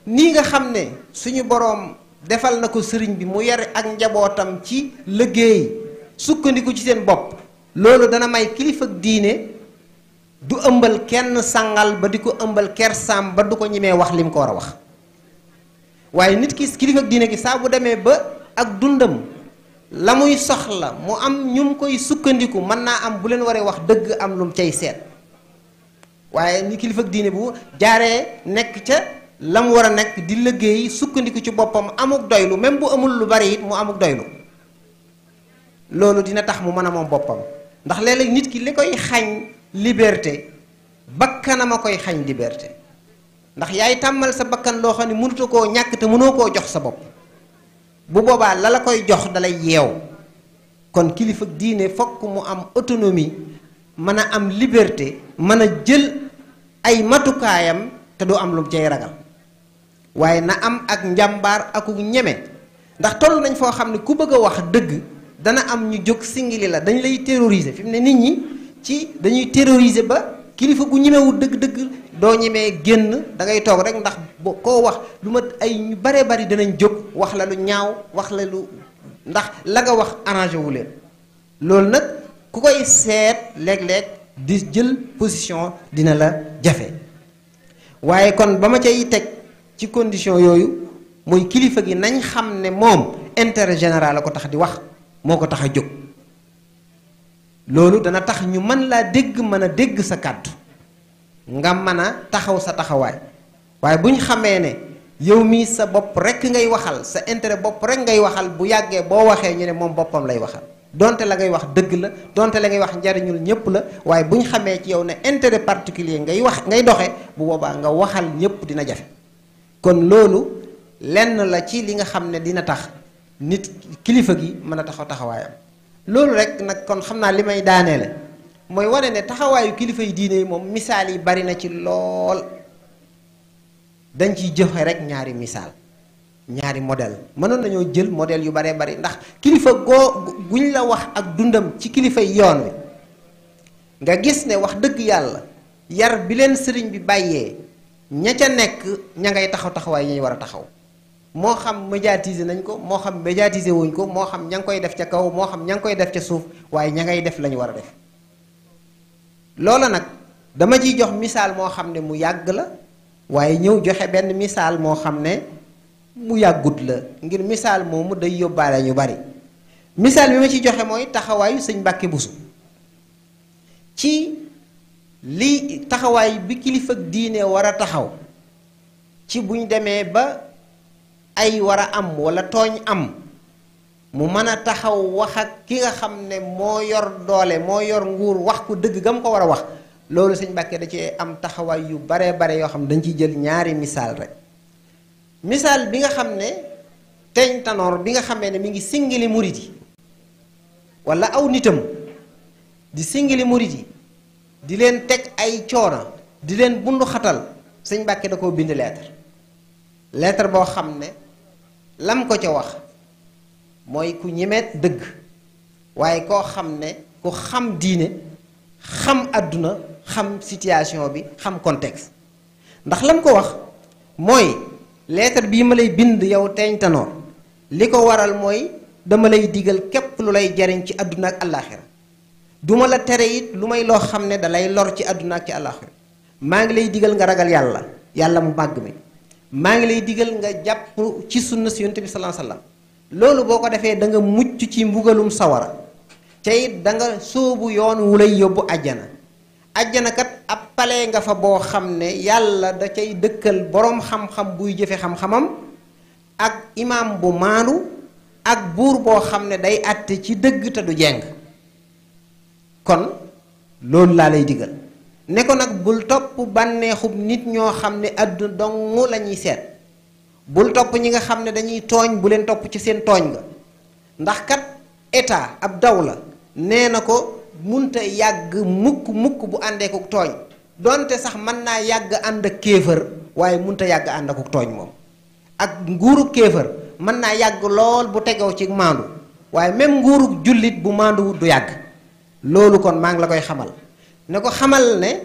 nii nga xam ne suñu boroom defal na ko sëriñ bi mu yar ak njabootam ci liggéey sukkandiku ci seen bopp loolu dana may kilifa ak diine du ëmbal kenn sangal ba di ko ëmbal kersaam ba du ko ñemee wax li mu ko war a wax waaye nit ki kilifa ak diine gi saa bu demee ba ak dundam la muy soxla mu am ñu koy sukkandiku mën naa am bu leen waree wax dëgg am lu mu cay seet waaye ni kilifa ak diine bu jaaree nekk ca la mu war a nekk di liggéey sukkandiku ci boppam amuk doylu même bu amul lu bari it mu amuk doylu loolu dina tax mu mën a moom boppam ndax léeg-léeg nit ki li koy xañ liberté bakkanam a koy xañ liberté ndax yaay tàmmal sa bakkan loo xam ne mënuta koo ñàkk te mënoo koo jox sa bopp bu boobaa la koy jox dalay yeew kon kilifa diine fokk mu am autonomie mën a am liberté mën a jël ay matukaayam te du am lu mu cay ragal waaye na am ak njàmbaar aku ñeme ndax toll nañ foo xam ne ku bëgg a wax dëgg dana am ñu jóg singili la dañ lay terroriser fi mu ne nit ñi ci dañuy terroriser ba kilifa gu ñemewul dëgg-dëgg doo ñemee génn da ngay toog rek ndax boo koo wax lu ma ay ñu baree bari danañ jóg wax la lu ñaaw wax la lu ndax la nga wax arrangé wu leen loolu nag ku koy seet léeg-léeg di jël position dina la jafe waaye kon ba ma cay teg ci condition yooyu mooy kilifa gi nañ xam ne moom intérêt général la ko tax di wax moo ko tax a jóg loolu dana tax ñu mën laa dégg mën a dégg sa kàddu nga mën a taxaw sa taxawaay waaye bu ñu xamee ne yow mii sa bopp rekk ngay waxal sa intérêt bopp rekk ngay waxal bu yàggee boo waxee ñu ne moom boppam lay waxal donte la ngay wax dëgg la donte la ngay wax njariñul ñépp la waaye bu ñu xamee ci yow ne intérêt particulier ngay wax ngay doxe bu boobaa nga waxal ñépp dina jafe kon loolu lenn la ci li nga xam ne dina tax nit kilifa gi mën a taxaw taxawaayam loolu rek nag kon xam naa li may daaneele mooy wane ne taxawaayu kilifa yi diine yi moom misaal yi bari na ci lool dañ ciy joxe rek ñaari misaal ñaari modèle mënoon nañoo jël modèle yu baree bari ndax kilifa guñ la wax ak dundam ci kilifa yi yoon wi nga gis ne wax dëgg yàlla yar bi leen sëriñ bi bàyyee ña ca nekk ña ngay taxaw taxawaay ñuy war a taxaw moo xam médiatiser nañ ko moo xam médiatiser wuñ ko moo xam ña ngi koy def ca kaw moo xam ña ngi koy def ca suuf waaye ña ngay def la ñu war a def loola nag dama ciy jox misaal moo xam ne mu yàgg la waaye ñëw joxe benn misaal moo xam ne mu yàggut la ngir misaal moomu day yóbbaale ñu bari misaal bi ma ci joxe mooy taxawaayu sëñ Mbàkke Buso ci li taxawaay bi kilifa diine war a taxaw ci buñ demee ba ay war a am wala tooñ am mu mën a taxaw wax ak ki nga xam ne moo yor doole moo yor nguur wax ko dëgg gam ko war a wax loolu sëñ Mbàkke da cee am taxawaay yu baree bare yoo xam ne dañ ciy jël ñaari misaal rek misaal bi nga xam ne Teeñ Tanoor bi nga xamee ne mi ngi singili murit yi wala aw nitam di singili murit yi di leen teg ay coono di leen bundu xatal sëñ Mbàkke da koo bind lettre boo xam ne lam ko ca wax mooy ku ñemeet dëgg waaye koo xam ne ku xam diine xam àdduna xam situation bi xam contexte ndax lam ko wax mooy lettre bii ma lay bind yow Teeñ Tanoor li ko waral mooy dama lay digal képp lu lay jariñ ci àdduna ak àllaaxira duma la tere it lu may loo xam ne dalay lor ci àdduna ak ci àllaaxira maa ngi lay digal nga ragal yàlla yàlla mu màgg mi maa ngi lay digal nga jàpp ci sunna si yonent bi sallallahu alayhi wasallam loolu boo ko defee da nga mucc ci mbugalum sawara te it da nga sóobu yoon wu lay yóbbu àjjana àjjana kat ab pale nga fa boo xam ne yàlla da cay dëkkal boroom xam-xam buy jëfe xam-xamam ak imaam bu maandu ak buur boo xam ne day àtte ci dëgg te du jeng. kon loolu laa lay digal ne ko nag bul topp bànneexub nit ñoo xam ne àdduna dong la ñuy seet, bul topp ñi nga xam ne dañuy tooñ bu leen topp ci seen tooñ nga, ndax kat état ab dawla nee na ko munta yàgg mukk mukk bu àndeeku tooñ, donte sax mën naa yàgg ànd ak kéefër waaye munta yàgg ànd ak tooñ moom. ak nguurug kéefër mën naa yàgg lool bu tegew ci maandu, waaye même nguurug jullit bu maanduwut du yàgg. loolu kon maa ngi la koy xamal ne ko xamal ne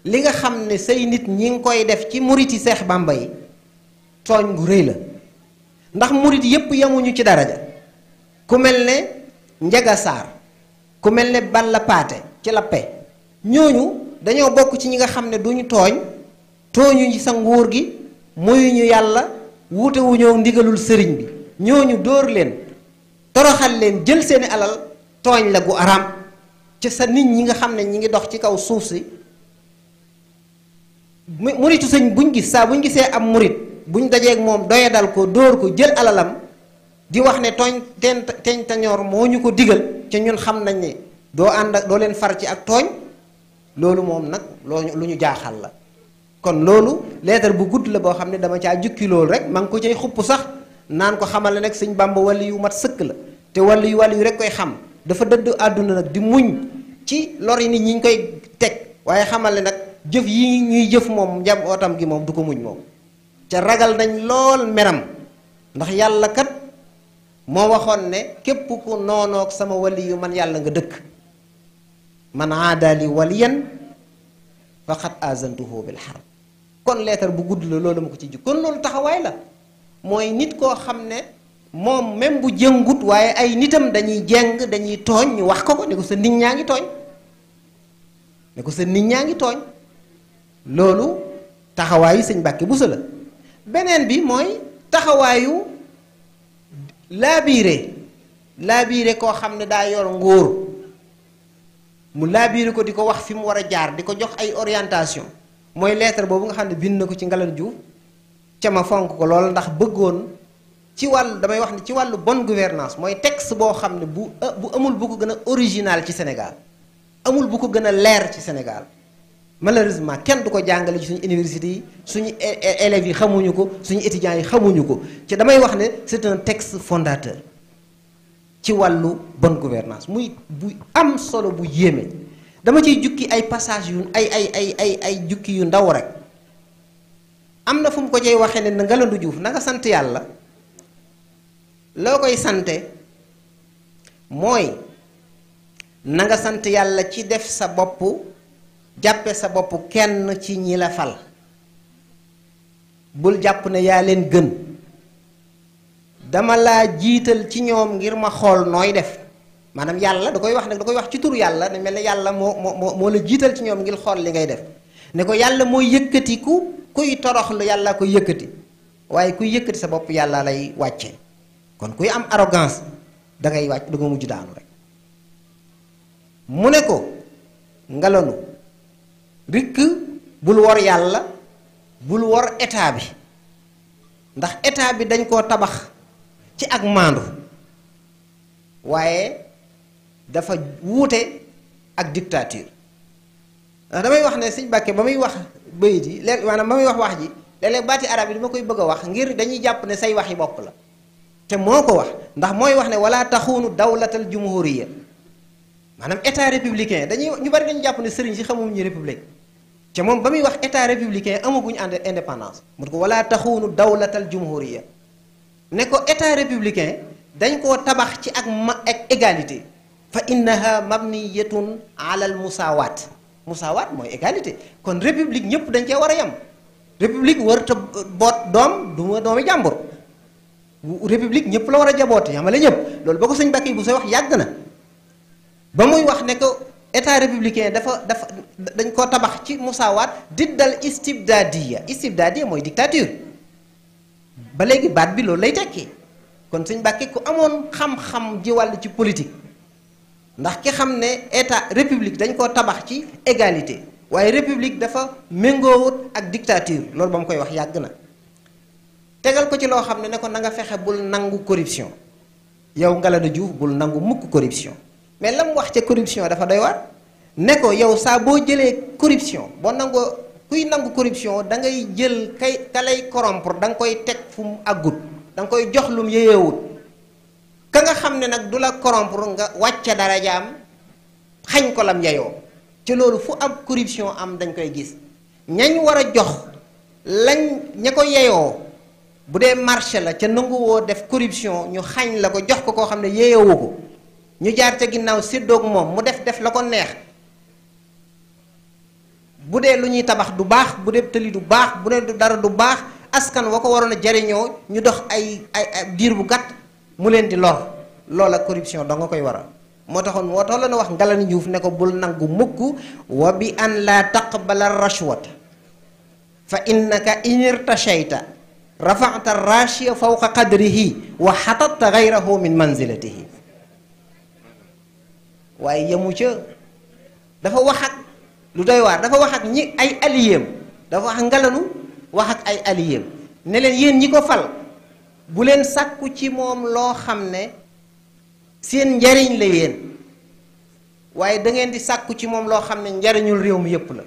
li nga xam ne say nit ñi ngi koy def ci muriti Seex Bàmba yi tooñ gu rëy la, ndax murit yépp yemuñu ci daraja. ku mel ne Njaga Saar, ku mel ne Balla Paate ci Lappe, ñooñu dañoo bokk ci ñi nga xam ne duñu tooñuñu sa nguur gi, moyuñu yàlla, wuutewuñoo ndigalul sëriñ bi. ñooñu dóor leen, toroxal leen, jël seeni alal tooñ la gu araam ci sa nit ñi nga xam ne ñi ngi dox ci kaw suuf si. muritu sëñ buñ gis saa buñ gisee am murit buñ dajeeg moom doyadal ko, dóor ko, jël alalam di wax ne tooñ teñ tañoor moo ñu ko digal, ca ñun xam nañ ne doo ànd ak doo leen far ci ak tooñ. loolu moom nag lu ñu jaaxal la. kon loolu leetar bu gudd la boo xam ne dama caa jukki loolu rek maa ngi ko cay xupp sax naan ko xamal ne nag sëñ Bàmba wàlli yu mat sëkk la, te wàlli yu rek koy xam. dafa dëdd àdduna nag di muñ ci lori nit ñi ñu koy teg, waaye xamal ne nag jëf yi ñuy jëf moom njabootam gi moom du ko muñ moom. ca ragal nañ lool meram, ndax yàlla kat moo waxoon ne képp ku noonoog sama wali yu man yàlla nga dëkk. man aadali waliyan faqad azantuhu bil harb. kon leetar bu gudd la loolu ma ko ci jug. kon loolu taxawaay la, mooy nit koo xam ne moom même bu jëngut waaye ay nitam dañuy jeng, dañuy tooñ, ñu wax ko ne ko sa nit ñaa ngi tooñ, ne ko sa nit ñaa ngi tooñ. loolu taxawaayu sëñ Mbàkke Buso la. beneen bi mooy taxawaayu laabiire koo xam ne daa yor nguur, mu laabiire ko di ko wax fi mu war a jaar, di ko jox ay orientation. mooy lettre boobu nga xam ne bind na ko ci Ngalandou Diouf, ca ma fonk ko lool ndax bëggoon ci wàllu, damay wax ne ci wàllu bonne gouvernance, mooy texte boo xam ne bu amul bu ko gën a original ci Sénégal, amul bu ko gën a leer ci Sénégal. malheureusement kenn du ko jàngale ci suñu université yi, suñu élèves yi xamuñu ko, suñu étudiants yi xamuñu ko. ci damay wax ne c'est un texte fondateur ci wàllu bonne gouvernance, muy bu am solo, bu yéeme. dama ciy jukki ay passage yu ay jukki yu ndaw rek. am na fu mu ko cay waxee ne na Ngalandou Diouf na nga sant yàlla. loo koy sante mooy na nga sant yàlla ci def sa bopp, jàppe sa bopp kenn ci ñi la fal. bul jàpp ne yaa leen gën, dama laa jiital ci ñoom ngir ma xool nooy def. maanaam yàlla da koy wax nag, da koy wax ci turu yàlla, ne mel ne yàlla moo la jiital ci ñoom ngir xool li ngay def. ne ko yàlla mooy yëkkati kuy toroxlu yàlla koy yëkkati, waaye kuy yëkkati sa bopp yàlla lay wàcce. kon kuy am arrogance da ngay wàcc, da nga mujj daanu rek. mu ne ko Ngalandou rikk bul wor yàlla, bul wor état bi, ndax état bi dañ koo tabax ci ak maandu, waaye dafa wuute ak dictature. ndax damay wax ne sëñ Mbàkke ba muy wax bayit yi léegi, maanaam ba muy wax ji léeg-léeg baati arab yi dama koy bëgg a wax ngir dañuy jàpp ne say waxi bopp la, te moo ko wax. ndax mooy wax ne wala taxuunu dawlatal jumhuriya, maanaam état républicain. ñu bari dañu jàpp ne sëriñ si xamuñu république, te moom ba muy wax état républicain amaguñu indépendance. mu ko wala taxuunu dawlatal jumhuriya, ne ko état républicain dañ koo tabax ci ak égalité. fa innaha mabniyatun ala al musawaat. musawaat mooy égalité. kon république ñëpp dañ cee war a yem. république warut boot doom du ma doomi jàmbur. république ñëpp la war a jaboote yamale ñëpp. loolu boo ko sëñ Mbàkke bu sooy wax yàgg na. ba muy wax ne ko état républicain dafa dañ koo tabax ci musawaat diddal istibdadiya mooy dictature. ba léegi baat bi loolu lay tekki. kon sëñ Mbàkke ku amoon xam-xam ji wàll ci politique, ndax ki xam ne état république dañ koo tabax ci égalité, waaye république dafa méngoowut ak dictature loolu ba mu koy wax yàgg na tegal ko ci loo xam ne ko na nga fexe bul nangu corruption yow Ngalandou Diouf bul nangu mukk corruption mais la mu wax ca corruption dafa doy waar ne ko yow saa boo jëlee corruption boo nangoo kuy nangu corruption da ngay jël ka lay corrompre da nga koy teg fu mu àggut da nga koy jox lum yeyewut ka nga xam ne nag du la corrompre nga wàcce darajaam xañ ko lam yeyoo ci loolu fu ab corruption am dañ koy gis ñañ war a jox lañ ña ko yeyoo bu dee marché la ca nanguwoo def corruption ñu xañ la ko jox ko koo xam ne yeeyowu ko ñu jaar ca ginnaaw séddoog moom mu def la ko neex bu dee lu ñuy tabax du baax bu dee tëli du baax bu dee dara du baax askan wa ko waroon a jariñoo ñu dox ay diir bu gàtt mu leen di lor loola corruption da nga koy waral moo taxoon moo tax la na wax Ngalandou Diouf ne ko bul nangu mukk wa bi an laa taqbala rashwata fa innaka in irtashayta rafa'ta rashiya fawqa qadrihi wa xatatta gayrahu min manzilatihi waaye yemu ca dafa wax ak lu doy waar dafa wax ak ñi ay alliéem dafa wax Ngalandou wax ak ay alliéem ne leen yéen ñi ko fal bu leen sàkku ci moom loo xam ne seen njariñ la yéen waaye da ngeen di sàkku ci moom loo xam ne njariñul réew mi yépp la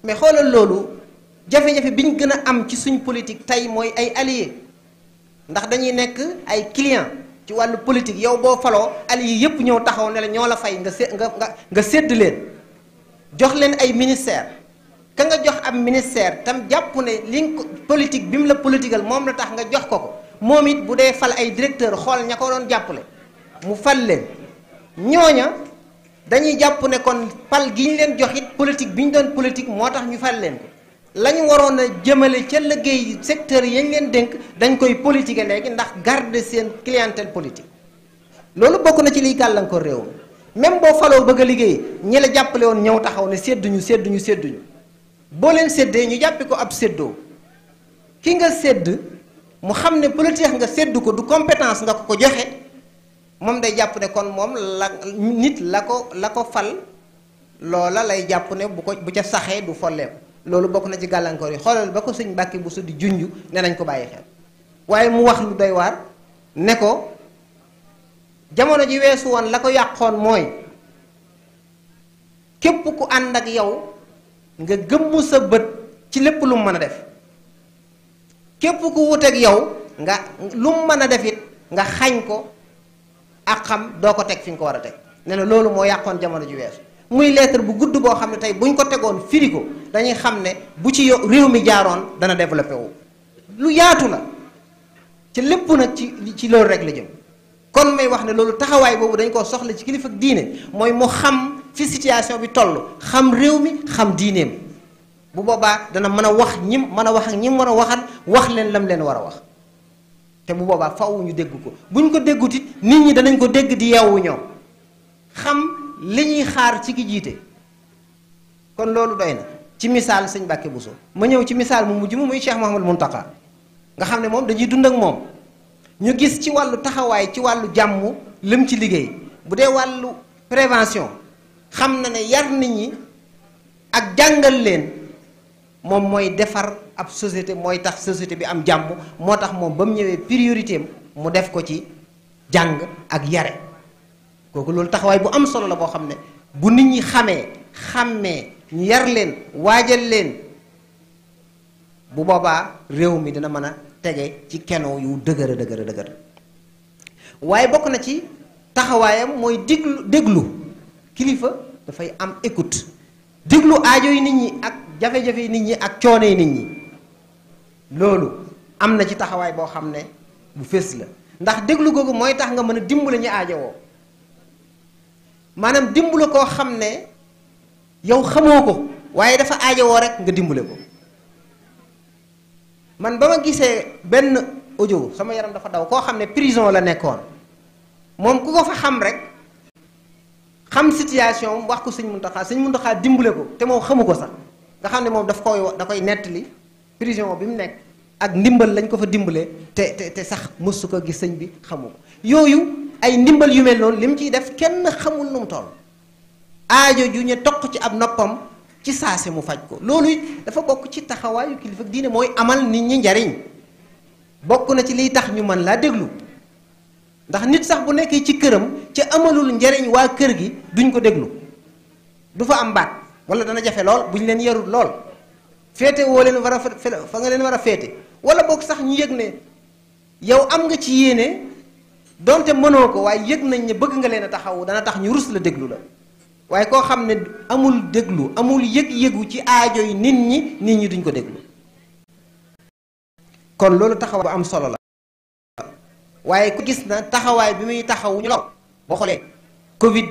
mais xoolal loolu jafe-jafe bi ñu gën a am ci suñ politique tey mooy ay alliés ndax dañuy nekk ay clients ci wàllu politique yow boo faloo alliés yépp ñëw taxaw ne la ñoo la fay nga sédd leen jox leen ay ministère ka nga jox ab ministère tam jàpp ne li politique bi mu la politiqual moom la tax nga jox ko moom it bu dee fal ay directeur xool ña ko doon jàppale mu fal leen ñooña dañuy jàpp ne kon pal gi ñu leen jox it politique bi ñu doon politique moo tax ñu fal leen ko la ñu waroon a jëmale ca liggéey secteur yañ leen dénk dañ koy politique léegi ndax garder seen clientèle politique loolu bokk na ci liy gàllankoor réew mi même boo faloo bëgg a liggéey ñi la jàppale woon ñëw taxaw ne sédduñu boo leen séddee ñu jàppi ko ab séddoo ki nga sédd mu xam ne politique nga séddu ko du compétence nga ko joxe moom day jàpp ne kon moom la nit la ko fal loola lay jàpp ne bu ca saxee du folleeku loolu bokk na ci gàllankoor yi xoolal ba ko sëñ Mbàkke bu su di junj ne nañ ko bàyyi xel waaye mu wax lu doy waar ne ko jamono ji weesu woon la ko yàqoon mooy képp ku ànd ak yow nga gëmmu sa bët ci lépp lu mu mën a def képp ku wuteeg yow nga lu mu mën a def it nga xañ ko ak xam doo ko teg fi nga ko war a teg ne na loolu moo yàqoon jamono ji weesu muy lettre bu gudd boo xam ne tey buñ ko tegoon firi ko dañuy xam ne bu ci réew mi jaaroon dana développé wu lu yaatu la ci lépp nag ci loolu rek la jëm kon may wax ne loolu taxawaay boobu dañ koo soxla ci kilifa diine mooy mu xam fi situation bi toll xam réew mi xam diineem bu boobaa dana mën a wax ak ñim war a waxal wax leen lam leen war a wax te bu boobaa faaw ñu dégg ko buñ ko déggut it nit ñi danañ ko dégg di yeewu ñoom xam li ñuy xaar ci ki jiite kon loolu doy na ci misaal sëñ Mbàkke Buso ma ñëw ci misaal mu mujj mu muy Cheikh Mouhamadou Mountakha nga xam ne moom dañuy dund ak moom ñu gis ci wàllu taxawaay ci wàllu jàmm lim ci liggéey bu dee wàllu prévention xam na ne yar nit ñi ak jàngal leen moom mooy defar ab société mooy tax société bi am jàmm moo tax moom ba mu ñëwee priorité am mu def ko ci jàng ak yare kooku loolu taxawaay bu am solo la boo xam ne bu nit ñi xàmmee ñu yar leen waajal leen bu boobaa réew mi dina mën a tege ci keno yu dëgër waaye bokk na ci taxawaayam mooy déglu kilifa dafay am écoute déglu aajo yi nit ñi ak jafe-jafe yi nit ñi ak coono yi nit ñi loolu am na ci taxawaay boo xam ne bu fés la ndax déglu googu mooy tax nga mën a dimbale ñu aajowoo maanaam dimbale koo xam ne yow xamoo ko waaye dafa aajowoo rek nga dimbale ko man ba ma gisee benn audio sama yaram dafa daw koo xam ne prison la nekkoon moom ku ko fa xam rek xam situation wax ko sëñ Muntaxa dimbale ko te moom xamu ko sax nga xam ne moom da koy nettali prison bi mu nekk ak ndimbal lañ ko fa dimbalee te sax mësu ko gis sëñ bi xamu ko yooyu ay ndimbal yu mel noonu li mu ciy def kenn xamul nu mu toll aajo ju ñu toq ci ab noppam ci saase mu faj ko. loolu it dafa bokk ci taxawaayu kilifa diine, mooy amal nit ñi njariñ. bokk na ci liy tax ñu mën laa déglu, ndax nit sax bu nekkee ci këram ca amalul njariñ waa kër gi duñ ko déglu, du fa am baat, wala dana jafe lool bu ñu leen yarul lool. féete woo leen war a fa nga leen war a féete, wala boog sax ñu yëg ne yow am nga ci yéene donte mënoo ko, waaye yëg nañ ne bëgg nga leen a taxawu, dana tax ñu rus la déglu la. waaye koo xam ne amul déglu, amul yëg-yëgu ci aajo yi nit ñi duñ ko déglu. kon loolu taxawaay bu am solo la. waaye ku gis na taxawaay bi muy taxawu ñu lool. boo xoolee Covid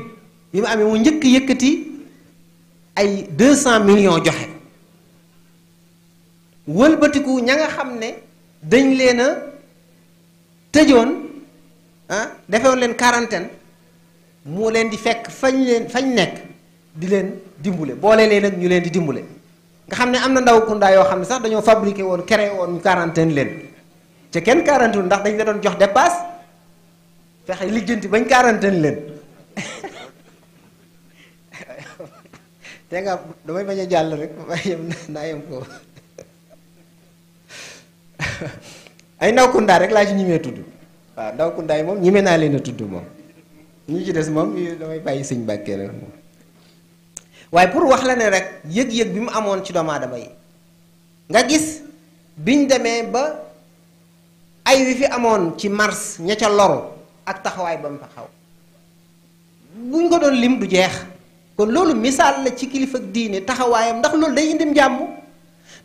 bi mu amee mu njëkk yëkkati ay 200 millions joxe, wëlbatiku ña nga xam ne dañ leen a tëjoon defewoon leen quarantaine, mu leen di fekk fañ nekk di leen dimbule, boole leen ak ñu leen di dimbule. nga xam ne am na ndaw kundaa yoo xam ne sax dañoo fabriqué woon créé woon ñu quarantaine leen ca kenn quarantaine ndax dañ la doon jox dépasse, fexe lijjanti bañ quarantaine leen. te nga damay bañ a jàll rek naa yem ko. ay ndaw kundaa rek laa ci ñimee tudd. waaw ndaw kundaa yi moom ñime naa leen a tudd moom, ñi ci des moom damay bàyyi sëñ Mbàkke rek moom. waaye pour wax la ne rek yëg-yëg bi mu amoon ci doomu aadama yi, nga gis biñ demee ba ay wi fi amoon ci mars ña ca loru ak taxawaay ba mu fa xaw, buñ ko doon lim du jeex. kon loolu misaal la ci kilifa diine taxawaayam, ndax loolu day indim jàmm.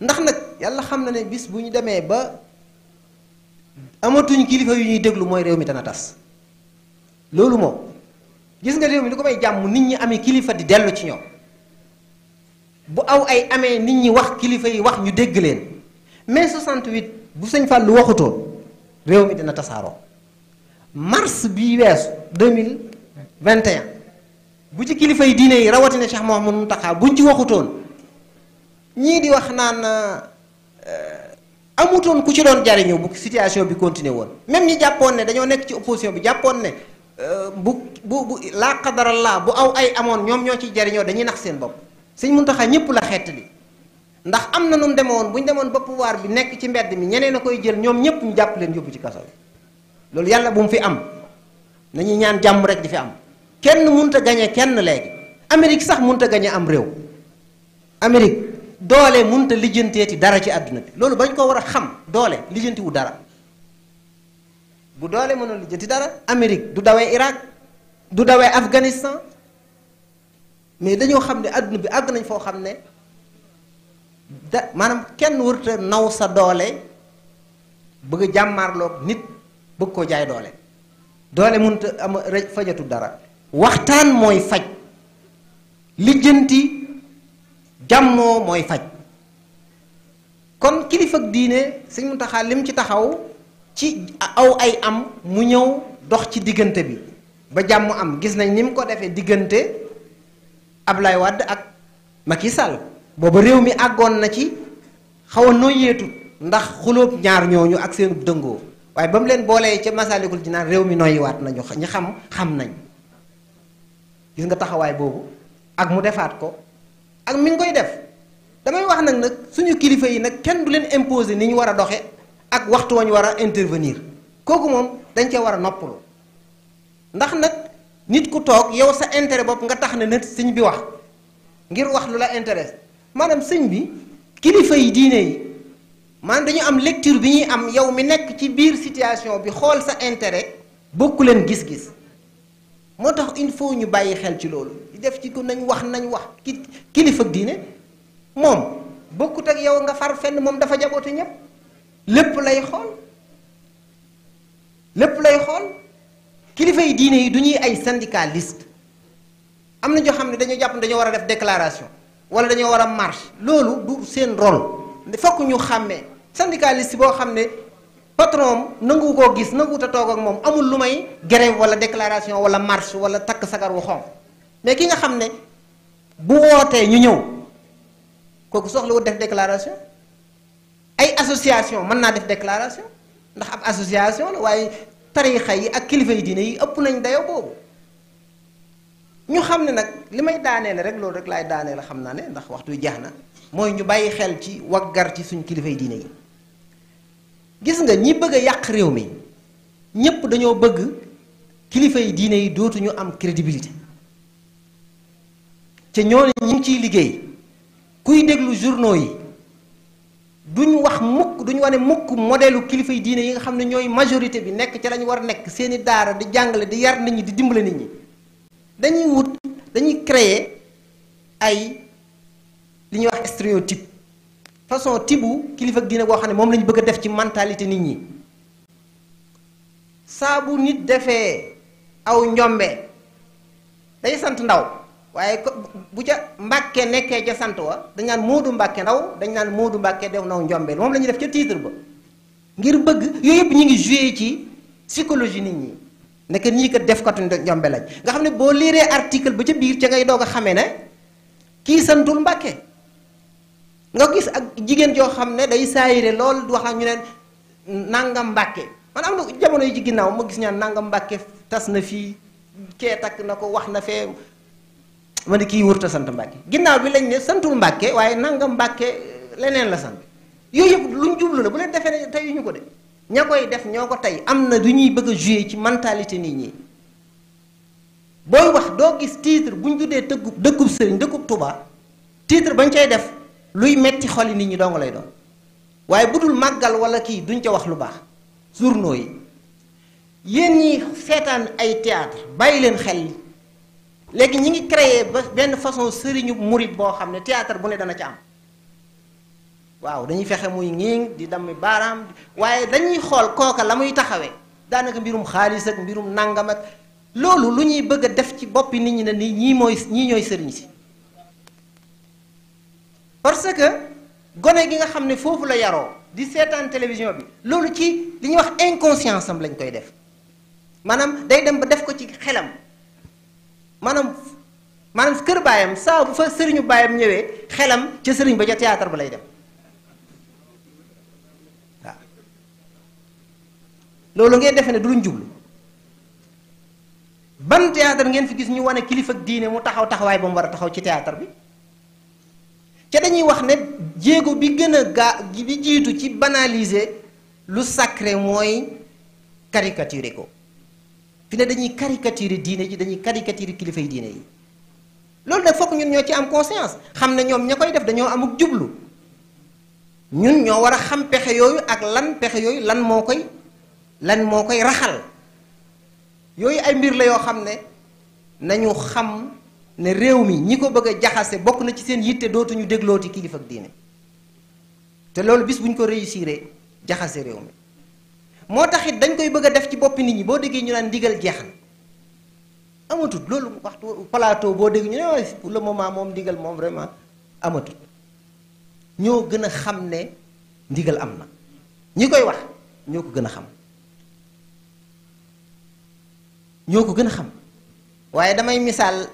ndax nag yàlla xam na ne bis bu ñu demee ba amatuñ kilifa yu ñuy déglu, mooy réew mi dana tas. loolu moom gis nga réew mi li ko may jàmm, nit ñi amee kilifa di dellu ci ñoom. bu aw ay amee nit ñi wax, kilifa yi wax, ñu dégg leen. mai 68 bu sëñ Fallou waxutoon réew mi dina tasaaroo. mars bii weesu 2021 bu ci kilifa yi diine yi rawatina Cheikh Mouhamadou Mountakha buñ ci waxutoon, ñii di wax naan amutoon ku ci doon jariñu bu situation bi continué woon. même ñi jàppoon ne dañoo nekk ci opposition bi jàppoon ne bu laa qadarallah bu aw ay amoon ñoom ñoo ciy jariñoo, dañuy nax seen bopp. sëñ Muntaxa ñëpp la xeetali, ndax am na nu mu demoon bu ñu demoon ba pouvoir bi nekk ci mbedd mi ñeneen a koy jël, ñoom ñëpp ñu jàpp leen yóbbu ci kaso bi. loolu yàlla bu mu fi am, nañuy ñaan jàmm rek di fi am. kenn munta gañe kenn léegi. Amérique sax munta gañe am réew. Amérique doole munta lijjanteeti dara ci àdduna bi, loolu bañ ko war a xam. doole lijjantiwu dara. bu doole mënoon lijjanti dara, Amérique du dawee Irak, du dawee Afghanistan. mais dañoo xam ne àdduna bi àgg nañ foo xam ne maanaam kenn wërta naw sa doole bëgg a jàmmaarloog nit bëgg koo jaay doole. doole mënut a am fajatu dara. waxtaan mooy faj, lijjanti jàmmoo mooy faj. kon kilifa diine sëñ Muntaxa lim ci taxaw ci aw ay am mu ñëw dox ci diggante bi ba jàmm am. gis nañ ni mu ko defee diggante Ablaye Wade ak Macky Sall. booba réew mi àggoon na ci xaw a noyyeetu ndax xulóob ñaar ñooñu ak seen dëngoo, waaye ba mu leen boolee ca Masaalikul Jinaan réew mi noyyiwaat nañu, ñi xam nañ. gis nga taxawaay boobu ak mu defaat ko ak mi ngi koy def. damay wax nag suñu kilifa yi nag kenn du leen imposer ni ñu war a doxe ak waxtu wa ñu war a intervenir. kooku moom dañ cee war a noppalu, ndax nag nit ku toog yow sa intérêt bopp nga tax ne nit sëñ bi wax ngir wax lu la intéresse. maanaam sëñ bi kilifa yi diine yi maanaam dañu am lecture bi ñuy am, yow mi nekk ci biir situation bi xool sa intérêt bokku leen gis-gis. moo tax il faut ñu bàyyi xel ci loolu, di def ci ko nañ wax kilifa diine moom bokkut ak yow nga far fenn. moom dafa jaboote ñépp, lépp lay xool. kilifa yi diine yi du ñuy ay syndicaliste. am na ñoo xam ne dañoo jàpp ne dañoo war a def déclaration wala dañoo war a marche. loolu du seen rôle. fokk ñu xàmmee syndicaliste boo xam ne patron nangu koo gis, nanguwut a toog ak moom, amul lu may grève wala déclaration wala marche wala takk sagar wu xonq. mais ki nga xam ne bu wootee ñu ñëw, kooku soxlawut def déclaration. ay association mën naa def déclaration ndax ab association la, waaye tarixa yi ak kilifa yi diine yi ëpp nañ dayo boobu. ñu xam ne nag li may daaneele rek loolu rek laay daaneele xam naa ne ndax waxtu wi jeex na mooy ñu bàyyi xel ci waggar ci suñ kilifay diine yi. gis nga ñi bëgg a yàq réew mi ñépp dañoo bëgg kilifay diine yi dootuñu am crédibilité te ñooñu ñi ngi ciy liggéey. kuy déglu journaux yi duñ wax mukk duñ wane mukk modèlu kilifa yi diine yi nga xam ne ñooy majorité bi nekk ca lañu war a nekk seeni daara di jàngale di yar nit ñi di dimbale nit ñi dañuy créer ay li ñuy wax stéréotype façon tibu kilifa ak diine boo xam ne moom lañu bëgg a def ci mentalité nit ñi saa bu nit defee aw njombe day sant ndaw waaye bu ca Mbàkke nekkee ca sant wa dañ naan Moodu Mbàkke ndaw dañ naan Moodu Mbàkke def naw njombe moom la ñuy def ca titre ba ngir bëgg yooyu yëpp ñu ngi joué ci psychologie nit ñi nekk ñii kat defkatu njombe lañ nga xam ne boo liiree article ba ca biir ca ngay doog a xamee ne kii santul Mbàkke nga gis ak jigéen joo xam ne day saayire lool wax ak ñu ne nangam Mbàkke man am na jamono yi ci ginnaaw ma gis ñaan nangam Mbàkke tas na fii kee takk na ko wax na fee ma ne kii wërta sant Mbàkke ginnaaw bi lañ ne santul Mbàkke waaye nangam Mbàkke leneen la sant yooyu yëpp luñ jublu la bu leen defee ne tey ñu ko de ña koy def ñoo ko tey am na du ñuy bëgg a jouer ci mentalité nit ñi booy wax doo gis titre bu ñu tuddee dëkkub sëriñ dëkkub Tuubaa titre bañ cay def luy metti xoli nit ñi dong lay doon waaye bu dul màggal wala kii duñ ca wax lu baax journaux yi yéen ñi seetaan ay théâtre bàyyi leen xel léegi ñi ngi créé ba benn façon sëriñu murit boo xam ne théâtre bu ne dana ca am waaw dañuy fexe muy ngiing di dammi baaraam waaye dañuy xool kooka la muy taxawee daanaka mbirum xaalis ak mbirum nàngam ak loolu lu ñuy bëgg a def ci boppi nit ñi ne ni ñii ñooy sëriñ si parce que gone gi nga xam ne foofu la yaroo di seetaan télévision bi loolu ci li ñuy wax inconscience am lañ koy def maanaam day dem ba def ko ci xelam maanaam kër baayam saa bu fa sëriñu baayam ñëwee xelam ca sëriñ ba ca théâtre ba lay dem waaw loolu ngeen defe ne du luñ jublu ban théâtre ngeen fi gis ñu wane kilifa ak diine mu taxaw taxawaay ba mu war a taxaw ci théâtre bi ca dañuy wax ne jéego bi gën a bi jiitu ci banaliser lu sacré mooy caricaturer ko fi ne dañuy caricaturer diine ji dañuy caricaturer kilifa yi diine yi loolu nag fokk ñun ñoo ci am conscience xam ne ñoom ña koy def dañoo amuk jublu ñun ñoo war a xam pexe yooyu ak lan pexe yooyu lan moo koy raxal yooyu ay mbir la yoo xam ne nañu xam ne réew mi ñi ko bëgg a jaxase bokk na ci seen yitte dootuñu déglooti kilifa ak diine te loolu bis bu ñu ko réussir jaxase réew mi moo tax it dañ koy bëgg a def ci boppi nit ñi boo déggee ñu naan ndigal jeex na amatut loolu waxtu plateau boo dégg ñu ne pour le moment moom ndigal moom vraiment amatut ñoo gën a xam ne ndigal am na ñi koy wax ñoo ko gën a xam waaye damay misaal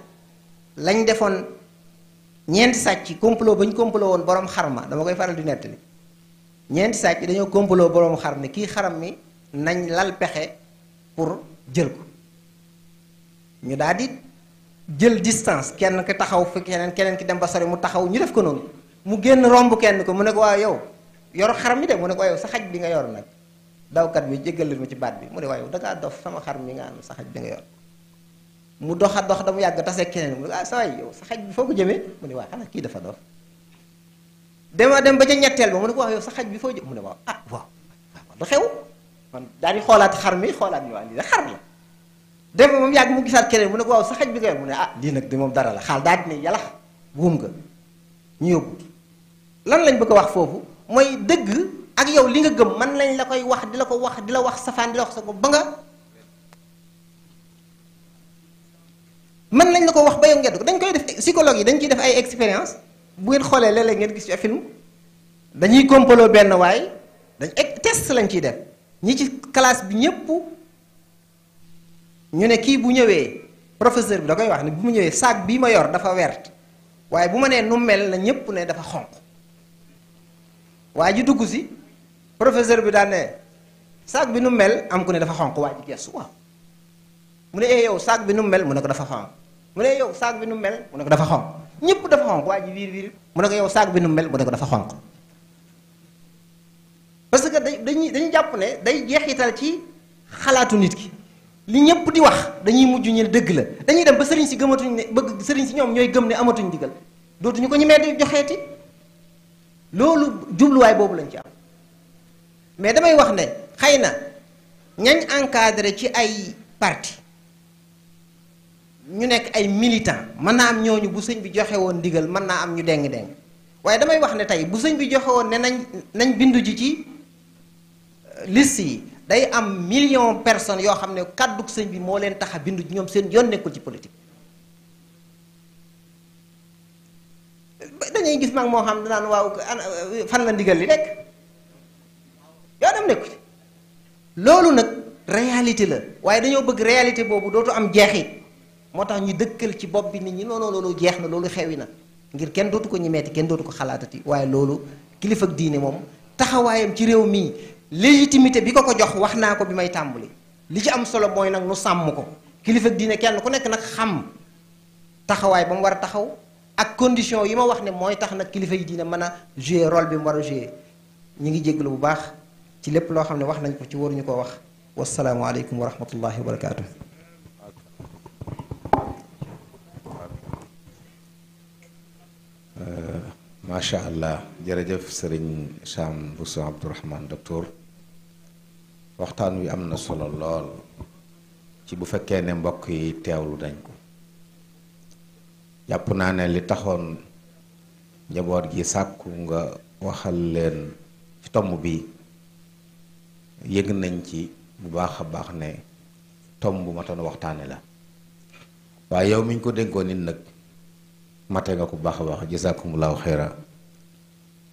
lañ defoon ñeenti sàcc complot ba ñu complot woon borom xarma dama koy faral di nettali ñeenti sàcc dañoo complot borom xar ne kii xaram mi nañ lal pexe pour jël ko ñu daal di jël distance kenn ki taxaw fi keneen ki dem ba sori mu taxaw ñu def ko noonu mu génn romb kenn ko mu ne ko waaw yow yor xaram mi de mu ne ko waaw yow sa xaj bi nga yor nag dawkat bi jéggal leen ma ci baat bi mu ne waaw yow dangaa dof sama xar mi nga am sa xaj bi nga yor mu doxa dox dama yàgg tase keneen mu ne sa waay yow sa xaj bi foo ko jëmee mu ne waaw xanaa kii dafa dof dem ba ca ñetteel ba mu ne ko waaw yow sa xaj bi foo jëm mu ne waaw waaw du xew man daal di xoolaat xar mi xoolaat ni waa lii da xar la dem ba moom yàgg mu gisaat keneen mu ne ko waaw sa xaj bi nga yor mu ne lii nag di moom dara la xaal daal di ne yàlla buum nga ñu yóbbu lan lañ bëgg a wax foofu mooy dëgg ak yow li nga gëm man lañ la koy wax di la wax safaan di la wax sa ko ba nga man lañ la ko wax ba yow ngeen ko dañ koy def psychologue yi dañ ciy def ay expérience bu ngeen xoolee léeg-léeg ngeen gis ci film dañuy complot benn waay dañ test lañ ciy def ñi ci classe bi ñépp ñu ne kii bu ñëwee professeur bi da koy wax ne bu mu ñëwee sac bii ma yor dafa wert waaye bu ma nee nu mel na ñépp ne dafa xonq waa ji dugg si professeur bi daan ne sac bi nu mel am ku ne dafa xonq waa ji gestu waaw mu ne yow sac bi nu mel mu ne ko dafa xonq mu ne yow saag bi nu mel mu ne ko dafa xonq ñëpp dafa xonq waa ji wiir mu ne ko yow saag bi nu mel mu ne ko dafa xonq parce que dañuy jàpp ne day jeexital ci xalaatu nit ki li ñëpp di wax dañuy mujj ñu dëgg la dañuy dem ba sëriñ si gëmatuñ ne bëgg sëriñ si ñoom ñooy gëm ne amatuñ digal dootuñu ko ñemee di joxeeti loolu jubluwaay boobu lañ ci am mais damay wax ne xëy na ñañ encadré ci ay parti ñu nekk ay militant mën naa am ñooñu bu sëñ bi joxe woon ndigal mën naa am ñu deng waaye damay wax ne tey bu sëñ bi joxe woon ne nañ bindu ji ci liste yi day am million personnes yoo xam ne kàddug sëñ bi moo leen tax a bindu ji ñoom seen yoon nekkul ci politique dañuy gis mag moo xam danaan waaw fan la ndigal li nekk yoo dem nekku ci loolu nag réalité la waaye dañoo bëgg réalité boobu dootu am jeexit moo tax ñu dëkkal ci bopp bi nit ñi non non loolu jeex na loolu xewi na ngir kenn dootu ko ñemeeti kenn dootu ko xalaatati waaye loolu kilifa ak diine moom taxawaayam ci réew mii légitimité bi ko jox wax naa ko bi may tàmbali li ci am solo mooy nag nu sàmm ko kilifa ak diine kenn ku nekk nag xam taxawaay ba mu war a taxaw ak condition yi ma wax ne mooy tax nag kilifa yi diine mën a jouer rôle bi mu war a jouer ñu ngi jégalu bu baax ci lépp loo xam ne wax nañ ko ci waruñu ko wax wasalaamualeykum wa rahmatullahi wa barakaatu. macha allah jërëjëf sëriñ Sam Bousso Abdourahmane docteur waxtaan wi am na solo lool ci bu fekkee ne mbokk yi teewlu dañ ko jàpp naa ne li taxoon njaboot gi sàkku nga waxal leen ci tomb bi yëg nañ ci bu baax a baax ne tomb bu matoon waxtaane la waaye yow mi ñu ko dénkoon nit nag mate nga ko bu baax a baax jazakumullahu xayra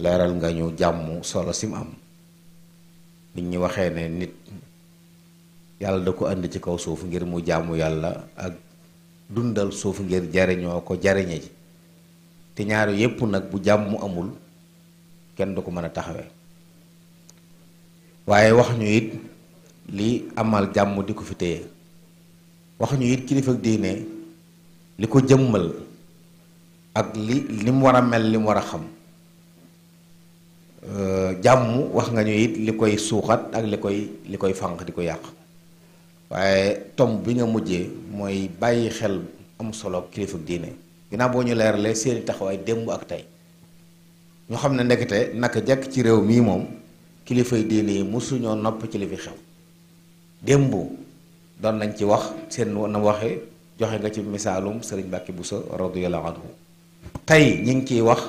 leeral nga ñu jàmm solo sim am nit ñi waxee ne nit yàlla da ko indi ci kaw suuf ngir mu jàmmu yàlla ak dundal suuf ngir jariñoo ko jariñe ji te ñaar yépp nag bu jàmm amul kenn du ko mën a taxawee waaye wax ñu it li amal jàmm di ko fi téye wax ñu it kilifa diine li ko jëmmal ak li mu war a mel li mu war a xam jàmm wax nga ñu it li koy suuxat ak li koy fànq di ko yàq waaye tomb bi nga mujjee mooy bàyyi xel am solo kilifa diine ginnaaw boo ñu leeralee seeni taxawaay démb ak tey ñu xam ne ndekete naka jekk ci réew mii moom kilifay diine yi mosuñoo nopp ci li fi xew démb doon nañ ci wax seen na waxe joxe nga ci misaalum sëriñ Mbàkke Buso radiyallahu anhu tey ñi ngi ciy wax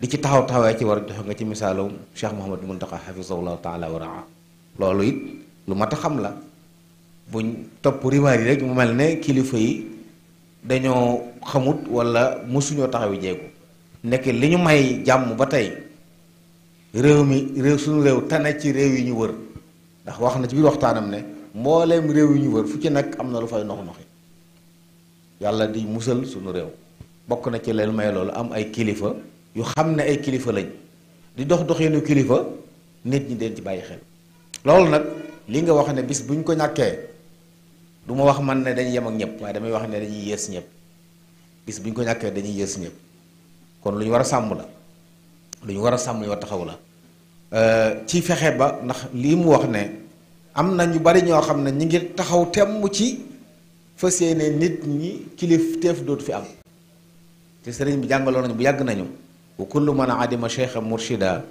di ci taxawee ci war a joxe nga ci misaalum Cheikh Mouhamadou Mountakha hafizahullahu taala wa raa loolu it lu mat a xam la buñ topp riwaay yi rek mu mel ne kilifa yi dañoo xamut wala mosuñoo taxawi jéegu nekk li ñu may jàmm ba tey suñu réew tane ci réew yi ñu wër ndax wax na ci biir waxtaanam ne mbooleem réew yi ñu wër fu ci nekk am na lu fay nox noxi yàlla di musal suñu réew bokk na ci leen may loolu am ay kilifa yu xam ne ay kilifa lañ di dox doxinu kilifa nit ñi den ci bàyyi xel loolu nag li nga wax ne bis buñ ko ñàkkee du ma wax man ne dañuy yem ak ñëpp waaye damay wax ne dañuy yées ñëpp bis buñ ko ñàkkee dañuy yées ñëpp kon lu ñu war a sàmm la lu ñu war a sàmm ñu war taxaw la ci fexe ba ndax lii mu wax ne am na ñu bari ñoo xam ne ñi ngi taxaw temm ci fas yéene nit ñi kilif teef dootu fi am te sëriñ bi jàngaloon nañu bu yàgg nañu wa kullu man adima cheikha murshida